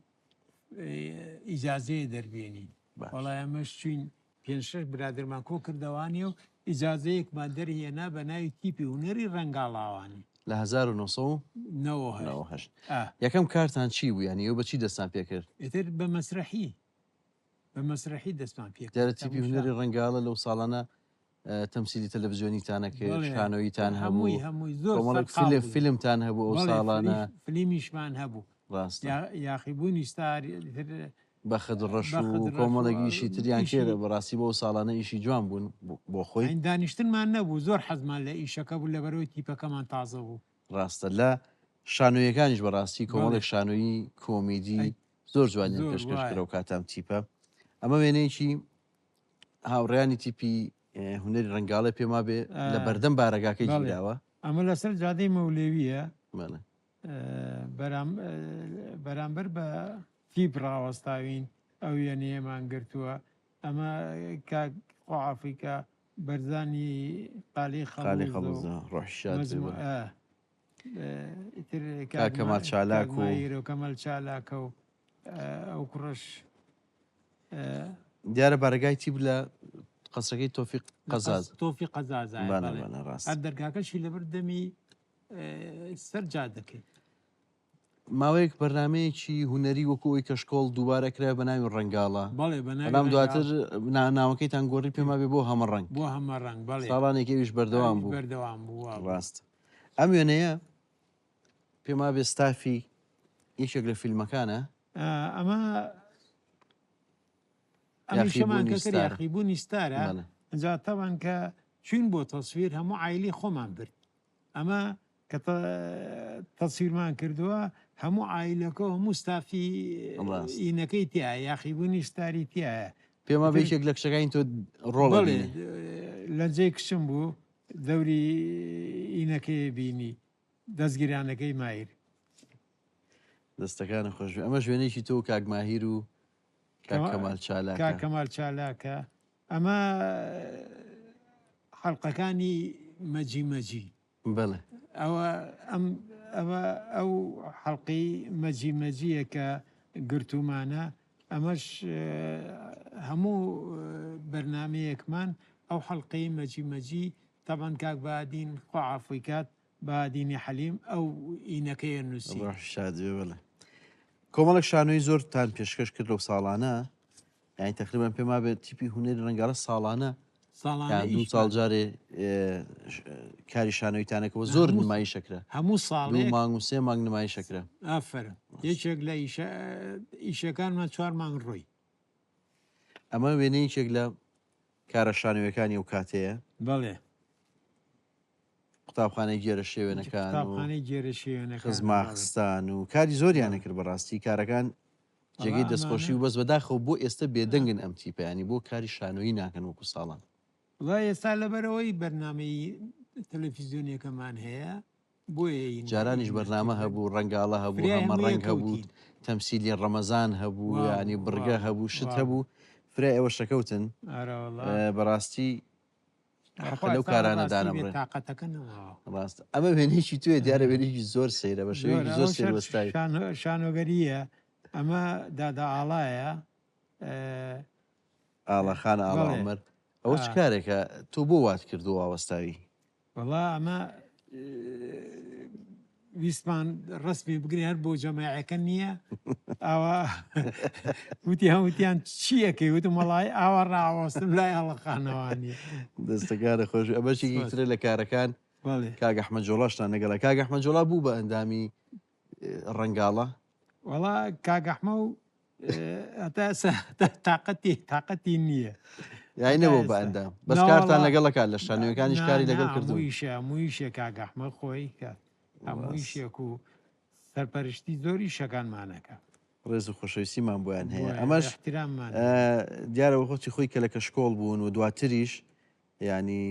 ئیجازەیە دەربێنین. وەڵا ئێمەش چوین پێنج شەش برادەرمان کۆ کردەوانێ و ئیجازەیەکمان دەرهێنا بە ناوی تیپی هونەری ڕەنگاڵاوانی. لە 1998. یەکەم کارتان چی بوو یانی ئێوە بە چی دەستان پێ کرد؟ ئیتر بە مەسرەحی بە مەسرەحی دەستمان پێ کرد. دیارە تیپی هونەری ڕەنگاڵە لەو ساڵانە تەمسیلی تەلەڤزیۆنیتان ئەکرد، شانۆییتان هەبوو، کۆمەڵێک فیلمتان هەبوو ئەو ساڵانە. فلیمیشمان هەبوو. ڕاستە. یاخیبوونی ستار بەخت ڕەش و کۆمەڵێک ئیشی تریان کرد، بەڕاستی بۆ ئەو ساڵانە ئیشی جوان بوون بۆ خۆی. دانیشتنمان نەبوو، زۆر حەزمان لە ئیشەکە بوو لەبەرئەوەی تیپەکەمان تازە بوو. ڕاستە لە شانۆیەکانیش بەڕاستی کۆمەڵێک شانۆیی کۆمیدی زۆر جوانیان پێشکەش کرد ئەو کاتە ئەم تیپە. ئەمە وێنەیەکی هاوڕێیانی تیپی هونەری ڕەنگاڵێ پێم وابێ لە بەردەم بارەگاکەی گیراوە. ئەمە لەسەر جادەی مەولەوییە. بەرامبەر بە تیپ ڕاوەستاوین ئەو وێنەیەمان گرتووە ئەمە کاک خواحافیکە بەرزانی قالی خەڵوزە ڕۆحی شاد کەمال چالاک و کەمال چالاکە و ئەو کوڕەش دیارە بارەگای تیپ لە قەسرەکەی تۆفیق قەزاز تۆفی قەزاز هەر دەرگاکەشی لەبەر دەمی سەر جادەکەی. ماوەیەک بەرنامەیەکی هونەری وەکو ئەوی کەشکۆڵ دووبارە کرایە بە ناوی ڕەنگاڵە. بەڵێ بە ناوی بەڵام ڕەنگاڵە. دواتر ناوەکەیتان گۆڕی پێم وابێ بۆ هەمەڕەنگ. بۆ هەمەڕەنگ بەڵێ. ساڵانێک ئەویش بەردەوام ئەویش بوو. بەردەوام بوو وا بوو. ڕاستە. ئەم وێنەیە پێم وابێ ستافی یەکێک لە فیلمەکانە. ئەمە ئەمیشەمان یاخیبوونی کە کرد ستارە. یاخیبوونی ستارە. بەڵێ. ئینجا تەبعەن کە چووین بۆ تەسویر هەموو عایلەی خۆمان برد. ئەمە کە تەسویرمان کردووە هەموو عایلەکە و هەموو ستافی ئینەکەی تایە یاخیبوونی ستاری تایە. پێم وابێ یەکێک لە کچەکانی تۆ ڕۆڵ بەڵێ ئەبینێ. لەنجەی کچم بوو دەوری ئینەکەی بینی دەستگیرانەکەی ماهیر. دەستەکانت خۆش بێ. ئەمەش وێنەیەکی تۆ و کاک ماهیر و کاک کەمال چالاکە. کاک کەمال چالاکە. ئەمە حەڵقەکانی مەجی مەجی. بەڵێ. ئەوە ئەم ئەوە ئەو حەڵقەی مەجی مەجییە کە گرتوومانە ئەمەش هەموو بەرنامەیەکمان ئەو حەڵقەی مەجی مەجی تەبعەن کاک بەهادین خوا عەفوی کات بەهادینی حەلیم ئەو ئینەکەیە نووسی. ڕۆح شاد بێ بەڵێ. کۆمەڵێک شانۆی زۆرتان پێشکەش کرد لەو ساڵانە یانی تەقریبەن پێم وابێت تیپی هونەری ڕەنگاڵە ساڵانە ساڵانە یان دوو ئیشمان ساڵ جارێ کاری شانۆیتانەکەەوە زۆر هەموو نمایشەکرا هەموو دوو ساڵێک مانگ و سێ مانگ نمایشەکرا. ئافەرم یەکێک لە ئیشە ئیشەکانمان چوار مانگ ڕۆی. ئەمە وێنەیەکێک لە کارە شانۆیەکانی ئەو کاتەیە. بەڵێ. قوتابخانەی گێرە شێوێنەکان و قوتابخانەی گێرە شێوێنەکان خزماخستان و کاری زۆریان بەڵێ. کرد بەڕاستی کارەکان وەڵا جێگەی دەستخۆشی ئەمانە و بەس بەداخەوە بۆ ئێستە بێدەنگن ئەم تیپە یانی بۆ کاری شانۆیی ناکەن وەکو ساڵان. وەڵا ئێستا لەبەرئەوەی بەرنامەی تەلەفیزیۆنیەکەمان هەیە بۆیە ین جارانیش بەرنامە ناکردن هەبوو ڕەنگاڵە هەبوو فریای هەمە هەموو ڕەنگ هەبوو یەکەوتین. تەمسیلی ڕەمەزان هەبوو وا یانی بوو وا بڕگە بوو هەبوو شت وا هەبوو بوو. فرای ئێوە شەکەوتن ئارە وەڵا. بەڕاستی حەقە بەخوا لەو ئێستا کارانە ڕاستی بێ دانەبڕێن. تاقەتەکە نەماوە. ڕاستە ئەمە وێنەیەکی تۆیە دیارە وێنەیەکی زۆر سەیرە بە زۆر شێوەیەکی زۆر ئەوە سەیر شەر وەستاوی. شانۆ شانۆگەرییە ئەمە دادا ئاڵایە ئاڵا خان ئاڵا بەڵێ عومەر ئەوە چ ئا. کارێکە تۆ بۆ وات کردووە وا وەستاوی؟ وەڵا ئەمە ویستمان ڕەسمی بگرین هەر بۆ جەماعەکە نییە ئاوا وتی هەمووتیان چیەکەی وتم وەڵای ئاوا ڕاوەستم لای ئاڵەخانەوانیە دەستەکانە خۆش ئەمە شێکی سپاس. ترە لە کارەکان بەڵێ کاک ئەحمەد جۆڵاشتان لەگەڵە کاک ئەحمەد جۆڵا بوو بە ئەندامی ڕەنگاڵە؟ وەڵا کاک ئەحمە و هەتا ئێستا تاقەتی تاقەتی نییە یای هەتا نەبوو بە ئێستا ئەندام بەس کارتان ناوەڵا لەگەڵ کات لە شانۆیەکانیش نا کاری نا لەگەڵ کردوون هەموویشە هەموویشە کاک ئەحمە خۆی کات هەموو ڕاست. ئیشێک و سەرپەرشتی زۆر ئیشەکانمانەکە ڕێز و خۆشەویستیمان بۆیان هەیە بۆیان ئەمەش احتراممان هەیە. دیارە وەختی خۆی کە لە کەشکۆڵ بوون و دواتریش ینی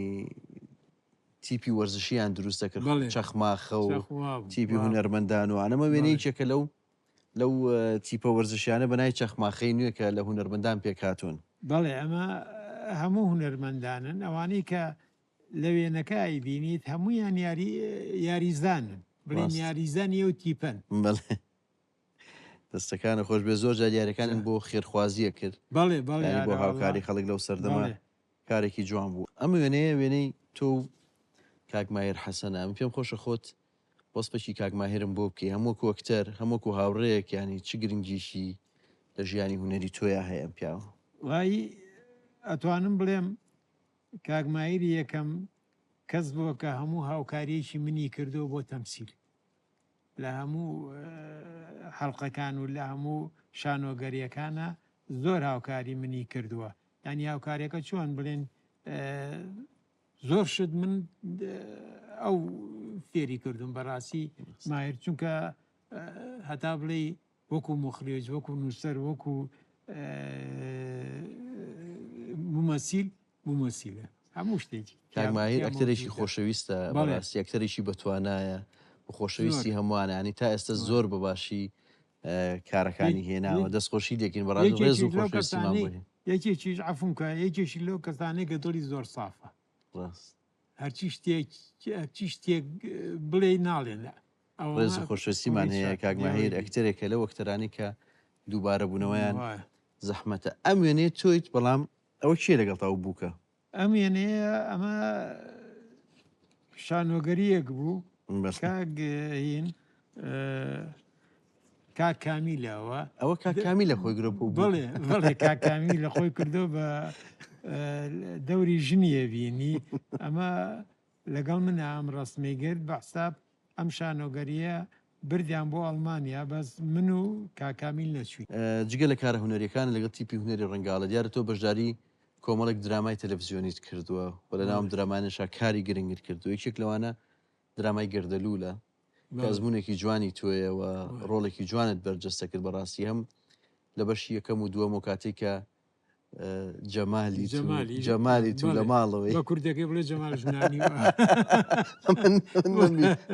تیپی وەرزشیان دروست دەکرد بەڵێ چەخماخە و چەخ وابوو تیپی وابوو هونەرمەندان و ئەمە بەڵێ وێنەیەکێکە لەو لەو تیپە وەرزشیانە بە ناوی چەخماخەی نوێ کە لە هونەرمەندان پێکهاتوون. بەڵێ ئەمە هەموو هونەرمەندانن ئەوانەی کە لە وێنەکە ئەیبینیت هەموویان یاری یاریزانن بڵێن ڕاست. یاریزانی ئەو تیپەن. بەڵێ دەستەکانت خۆش بێت زۆر جار یاریەکانت بۆ خێرخوازیە کرد بەڵێ بەڵێ یانی بۆ ئارە وەڵا هاوکاری خەڵک لەو سەردەمە بەڵێ. کارێکی جوان بوو. ئەم وێنەیە وێنەی تۆ و کاک ماهیر حەسەنە من پێم خۆشە خۆت وەسفێکی کاک ماهیرم بۆ بکەی هەم وەکو ئەکتەر هەم وەکو هاوڕێیەک یانی چ گرنگیکی لە ژیانی هونەری تۆیا هەیە ئەم پیاوە؟ وەڵایی ئەتوانم بڵێم کاک ماهیر یەکەم کەس بووە کە هەموو هاوکاریەکی منی کردووە بۆ تەمسیل لە هەموو حەڵقەکان و لە هەموو شانۆگەریەکانە زۆر هاوکاری منی کردووە یانی هاوکاریەکە چۆن بڵێن زۆر شت من ئەو فێری کردوم بەڕاستی ماهر چونکە هەتا بڵێ وەکو مخرج وەکو نووسەر وەکو ممەسیل ممەسیلە هەموو شتێکی کاک ماهیر ئەکتەرێکی خۆشەویستە بەڕاستی ئەکتەرێکی بەتوانایە و خۆشەویستی هەمووانە ینی تا ئێستا زۆر بەباشی کارەکانی هێناوە دەستخۆشی لێکین بەڕاست ڕێز و خۆشەویستیمان بۆی هەیە. یەکێکیش عەفوم کە یەکێکی لەو کەسانەی کە دڵی زۆر سافە ڕاست. هەرچی شتێک هەرچی شتێک بڵێی ناڵێن ڕێز و خۆشەویستیمان هەیە کاک ماهیر ئەکتەرێکە لەو ئەکتەرانەی کە دووبارە بوونەوەیان زەحمەتە ئەم وێنەیە تۆیت بەڵام ئەوە کێ لەگەڵتا ئەو بووکە؟ ئەم وێنەیە ئەمە شانۆگەریەک بوو کاک هین کاک کامیلەوە ئەوە کاک کامیل لە خۆی گرۆ بوو بەڵێ بەڵێ کاک کامیل لە خۆی کردو بە دەوری ژنیە بینی ئەمە لەگەڵ منە ئەم ڕەسمی گرت بە حساب ئەم شانۆگەریە بردیان بۆ ئەڵمانیا بەس من و کاک کامیل نەچوین. جگە لە کارە هونەریەکانت لەگەڵ تیپی هونەری ڕەنگاڵە دیارە تۆ بەشداری کۆمەڵێک درامای تەلەفزیۆنیت کردووە و لە ناو ئەم درامانەشا کاری گرنگت کردووە یەکێک لەوانە درامای گەردەلوولە کە ئەزموونێکی جوانی تۆیە و ڕۆڵێکی جوانت بەرجەستە کرد بەڕاستی هەم لە بەشی یەکەم و دووەم و کاتێک کە جەمالی جەمالی تو لە ماڵەوەی بە کوردەکەی بڵێ جەمال ژنانی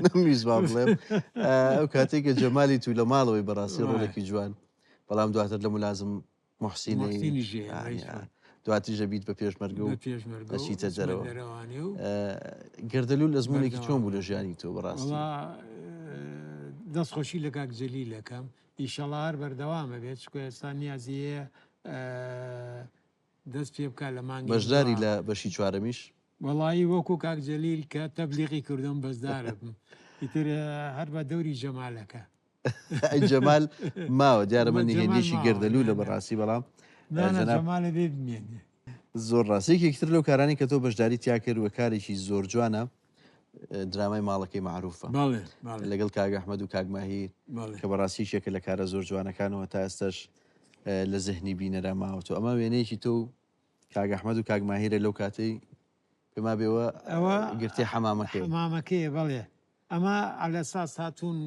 نەمویست با بڵێم ئەو کاتێک کە جەمالی تو لە ماڵەوەی بەڕاستی ڕۆڵێکی جوان بەڵام دواتر لە ملازم محسینی دواتریش دەبیت بە پێشمەرگە و دەچیتە دەرەوە. گەردەلوول ئەزموونێکی چۆن بوو لە ژیانی تۆ بەڕاستی؟ دەست خۆشی لە کاک جەلیل ئەکەم ئیشەڵا هەر بەردەوامە بێت چکە ئێستا نیازی هەیە دەست پێ بکە لە مانگی بەشداری لە بەشی چوارەمیش وەڵایی وەکو کاک جەلیل کە تەبلیغی کردم بەشدارە بم ئیتر هەر بە دەوری جەمالەکە ئەی جەمال ماوە دیارە من نهێنیشی گەردەلوو لە بەڕاستی بەڵام جەمالە بێ بمێنێ زۆر ڕاست یەکێکی تر لەو کارانی کە تۆ بەشداری تیا کرد و کارێکی زۆر جوانە درامای ماڵەکەی معروفە لەگەڵ کاک ئەحمەد و کاک ماهیر کە بەڕاستی یەکێکە لە کارە زۆر جوانەکانەوە تا ئێستاش لە زهنی بینەرا ماوەتەوە ئەمە وێنەیەکی تۆ و کاک ئەحمەد و کاک ماهیرە لەو کاتەی پێما بێوە ئەوە گرتەی حەمامەکەی حەمامەکەیە بەڵێ ئەمە عەلەساس هاتوون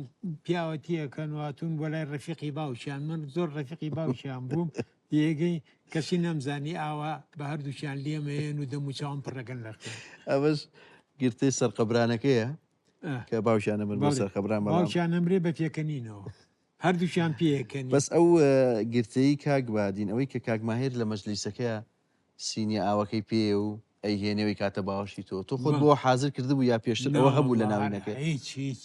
پیاوەتی ئەکەن و هاتوون بۆ لای ڕەفیقی باوکیان من زۆر ڕەفیقی باوکیان بووم تێگەی کەچی نەمزانی ئاوا بە هەردووکیان لێمەیەن و دەموچاوم پڕەکەن لە خوێن. ئەمەش گرتەی سەرقەبرانەکەیە کە باوکیان ئەمر بۆ سەرقەبران بەڵام باوکیان ئەمرێ بە پێکەنینەوە هەردووکیان پێکەنین. بەس ئەو گرتەی کاک بادین ئەوەی کە کاک ماهیر لە مەجلیسەکەیا سینیە ئاوەکەی پێیە و ئەیهێنێ و ئەیکاتە باوەشی تۆ تۆ خۆت بۆ حازر کردبوو یا پێشتر ئەوە هەبوو لە ناوینەکەی؟ هیچ هیچ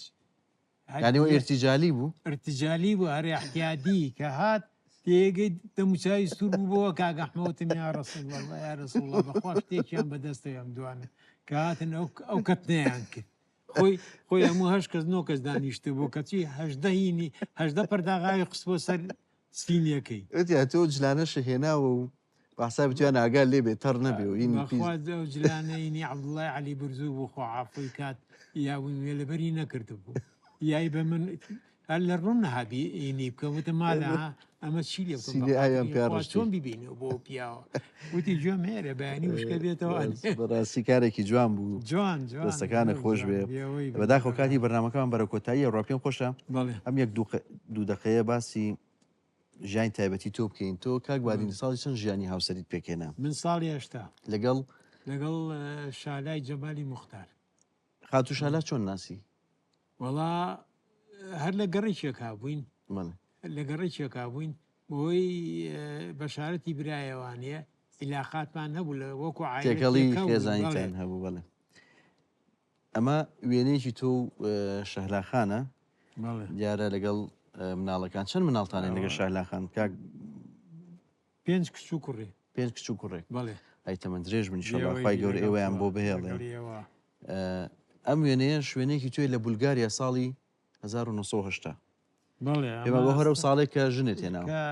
یانی ئەوە ئیرتیجالی بوو؟ ئیرتیجالی بوو هەر ئیعتیادی کە هات تێگەی دەموچاوی سوور بوو بۆ کاک ئەحمە وتم یا رسول الله یا رسول الله بەخوا شتێکیان بەدەستەوە ئەم دوانە کە هاتن ئەو ئەو کەتنەیان کرد خۆی خۆی هەموو هەشت کەس نۆ کەس دانیشتبوو کەچی 18 هینی 18 پەرداغاوی خستبووە سەر سینیەکەی. وتیان تۆ جلانەشە هێناوە و بە حسابی تویان ئاگا لێ بێ تەڕ نەبێ و ئینی پیس. بەخوا ئەو جلانە ئینی عەبدوڵای عەلی برزوو بوو خوا عافوی کات یاویم وێ لەبەری نەکردبوو یای بە من هەر لە ڕوون نەهابی ئینی بکەم وتم مالە ها ئەمە چی لێ بکەم سینی ئاویان بەخاتری پیا خوا ڕشتی. چۆن بیبینەوە بۆ ئەو پیاوە وتی گوێم هێرە بەیانی وشکە بێتەوە بەڕاستی کارێکی جوان بوو جوان جوان دەستەکانت زۆر خۆش جوان بێ بێوەی بوو بەداخەوە کاتی بەرنامەکەمان بەرەو کۆتاییە ڕوا پێم خۆشە بەڵێ ئەم یەک دوو دەقەیە باسی ژیانی تایبەتی تۆ بکەین تۆ کاک بادین ساڵی چەند ژیانی هاوسەریت پێکهێنا؟ من ساڵی 80. لەگەڵ؟ لەگەڵ شالای جەمالی موختار. خاتوو شالا چۆن ناسی؟ وەڵا هەر لە گەڕێکێکا بووین. بەڵێ. لە گەڕێکێکا بووین بەهۆی بەشارەتی برایەوانێ عیلاقاتمان هەبوو لە وەکو عایلە تێکەڵی تێکەڵ بووین بەڵێ. خێزانیتان هەبوو بەڵێ. ئەمە وێنەیەکی تۆ و شەهلا خانە دیارە لەگەڵ مناڵەکان چەند مناڵتان هەیە لەگەڵ شەهلا خان کاک؟ پێنج کچ و کوڕێ. پێنج کچ و کوڕێک. بەڵێ. ئەی تەمەن درێژ بن ئینشەڵا خوای گەورە ئێوەیان بۆ بهێڵێ. ئەم وێنەیەش وێنەیەکی تۆی لە بولگاریا ساڵی 1980. بەڵێ ئێمە بۆ هەرەو ساڵێک کە ژنت هێناوە. کە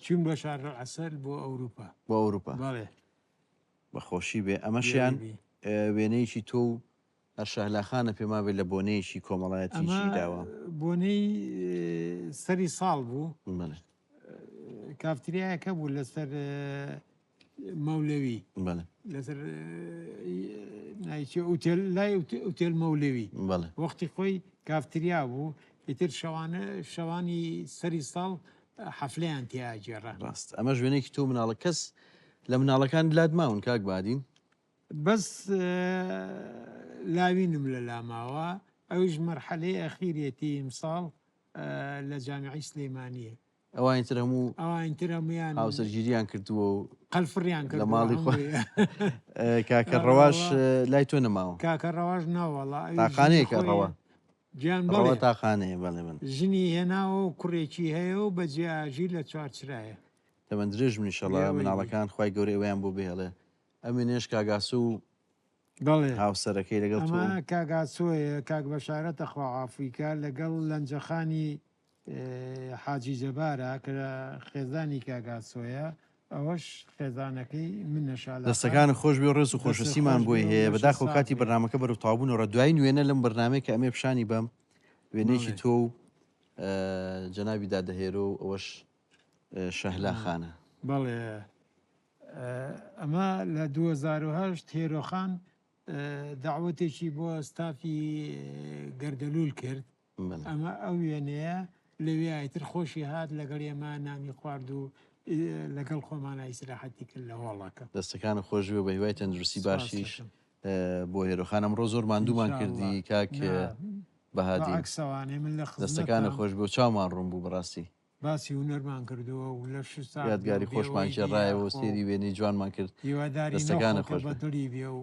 چووین بۆ شارەلعەسەل بۆ ئەوروپا. بۆ ئەوروپا. بەڵێ. بەخۆشی بێ ئەمەشیان وێنەیەکی تۆ و هەر شەهلا خانە پێم وابێ لە بۆنەیەکی کۆمەڵایەتی ئەمە گیراوە. بۆنەی سەری ساڵ بوو. بەڵێ. کافتریایەک هەبوو لەسەر مەولەوی. بەڵێ. لەسەر ناوی چیە ئوتێل لای ئوتێل مەولەوی. بەڵێ. وەختی خۆی کافتریا بوو ئیتر شەوانە شەوانی سەری ساڵ حەفلەیان تیا ئەگێڕا. ڕاست ئەمەش وێنەیەکی تۆ و مناڵە کەس لە مناڵەکان لات ماون کاک بادین؟ بەس لاوینم لەلا ماوە ئەویش مەرحەلەی ئەخیرێتی ئیمساڵ لە جامیعەی سلێمانیە. ئەوانی تر هەموو ئەوانی تر هەموویان هاوسەرگیریان کردووە و قەلفڕیان لە کردووە ماڵی خۆ هەمووی. کاکە ڕەواش لای تۆ نەماوە؟ کاکە ڕەواش ناوەڵا ئەویش ژنی تاقانەیەکە خۆی ڕەوا گیان ڕەوا بەڵێ. تاقانەیە بەڵێ بەڵێ. ژنی هێناوە و کوڕێکی هەیە و بە جێ ئاژی لە چوارچرایە. تەمەن درێژ بن ئیشەڵا بێوەی بی. مناڵەکان خوای گەورە ئێوەیان بۆ بهێڵێ. ئەمینێش کاک ئاسۆ و بەڵێ. هاوسەرەکەی لەگەڵ تۆ ئەمە و. کاک ئاسۆیە، کاک بەشارەتە خوا عافوی کا، لەگەڵ لەنجەخانی حاجی جەبارە کە خێزانی کاک ئاسۆیە، ئەوەش خێزانەکەی منە شالا خان. دەستەکانت خۆش بێ و ڕێز و دەستت خۆشەویستیمان خۆش بۆی بێ و هەیە. لەشت بەداخەوە ساغ کاتی بێ. بەرنامەکە بەرەو تەواوبوونەوە ڕا. دوایین وێنە لەم بەرنامەیە کە ئەمێ پیشانی بەم، وێنەیەکی بەڵێ. تۆ و جەنابی دادە هێرۆ و ئەوەش شەهلا خانە. بەڵێ. ئەمە لە 2008 هێرۆخان دەعوەتێکی بۆ ستافی گەردەلوول کرد. ئەمە ئەو وێنەیە لەوێ ئیتر خۆشی هات لەگەڵ ئێمە نانی خوارد و لەگەڵ خۆمانە ئیسراحەتی کرد لە هۆڵەکە. دەستەکانت خۆش بێ و بە هیوای تەندروستی باشیش بۆ هێرۆخان. ئەمڕۆ زۆر ماندوومان کردی کاک بەهادین. دەستەکانت خۆش بێ و چاومان ڕوون بوو بەڕاستی. باسی هونەرمان کردووە و لەش ساغ بێ و یادگاری خۆشمان بێوەی گێڕایەوە و دیاخۆ و سەیری وێنەی جوانمان کرد. هیوادارین ئەو دەستەکانت خەڵکە خۆش بە بێ. دڵی بێ و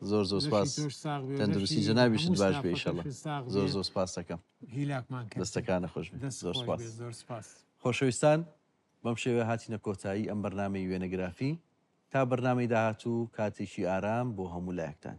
زۆر زۆر لەشی سپاس. تۆش ساغ بێ و تەندروستی لەشی جەنابیشت هەموو باش بێ ئیشەڵا. ستافەکەشت ساغ زۆر بێ. زۆر سپاست دەکەم. هیلاکمان کردی. دەستەکانت خۆش بێ. دەست زۆر خۆش سپاس. بێ. زۆر سپاس. خۆشەویستان بەم شێوەیە هاتینە کۆتایی ئەم بەرنامەی وێنەگرافی. تا بەرنامەی داهاتوو کاتێکی ئارام بۆ هەموو لایەکتان.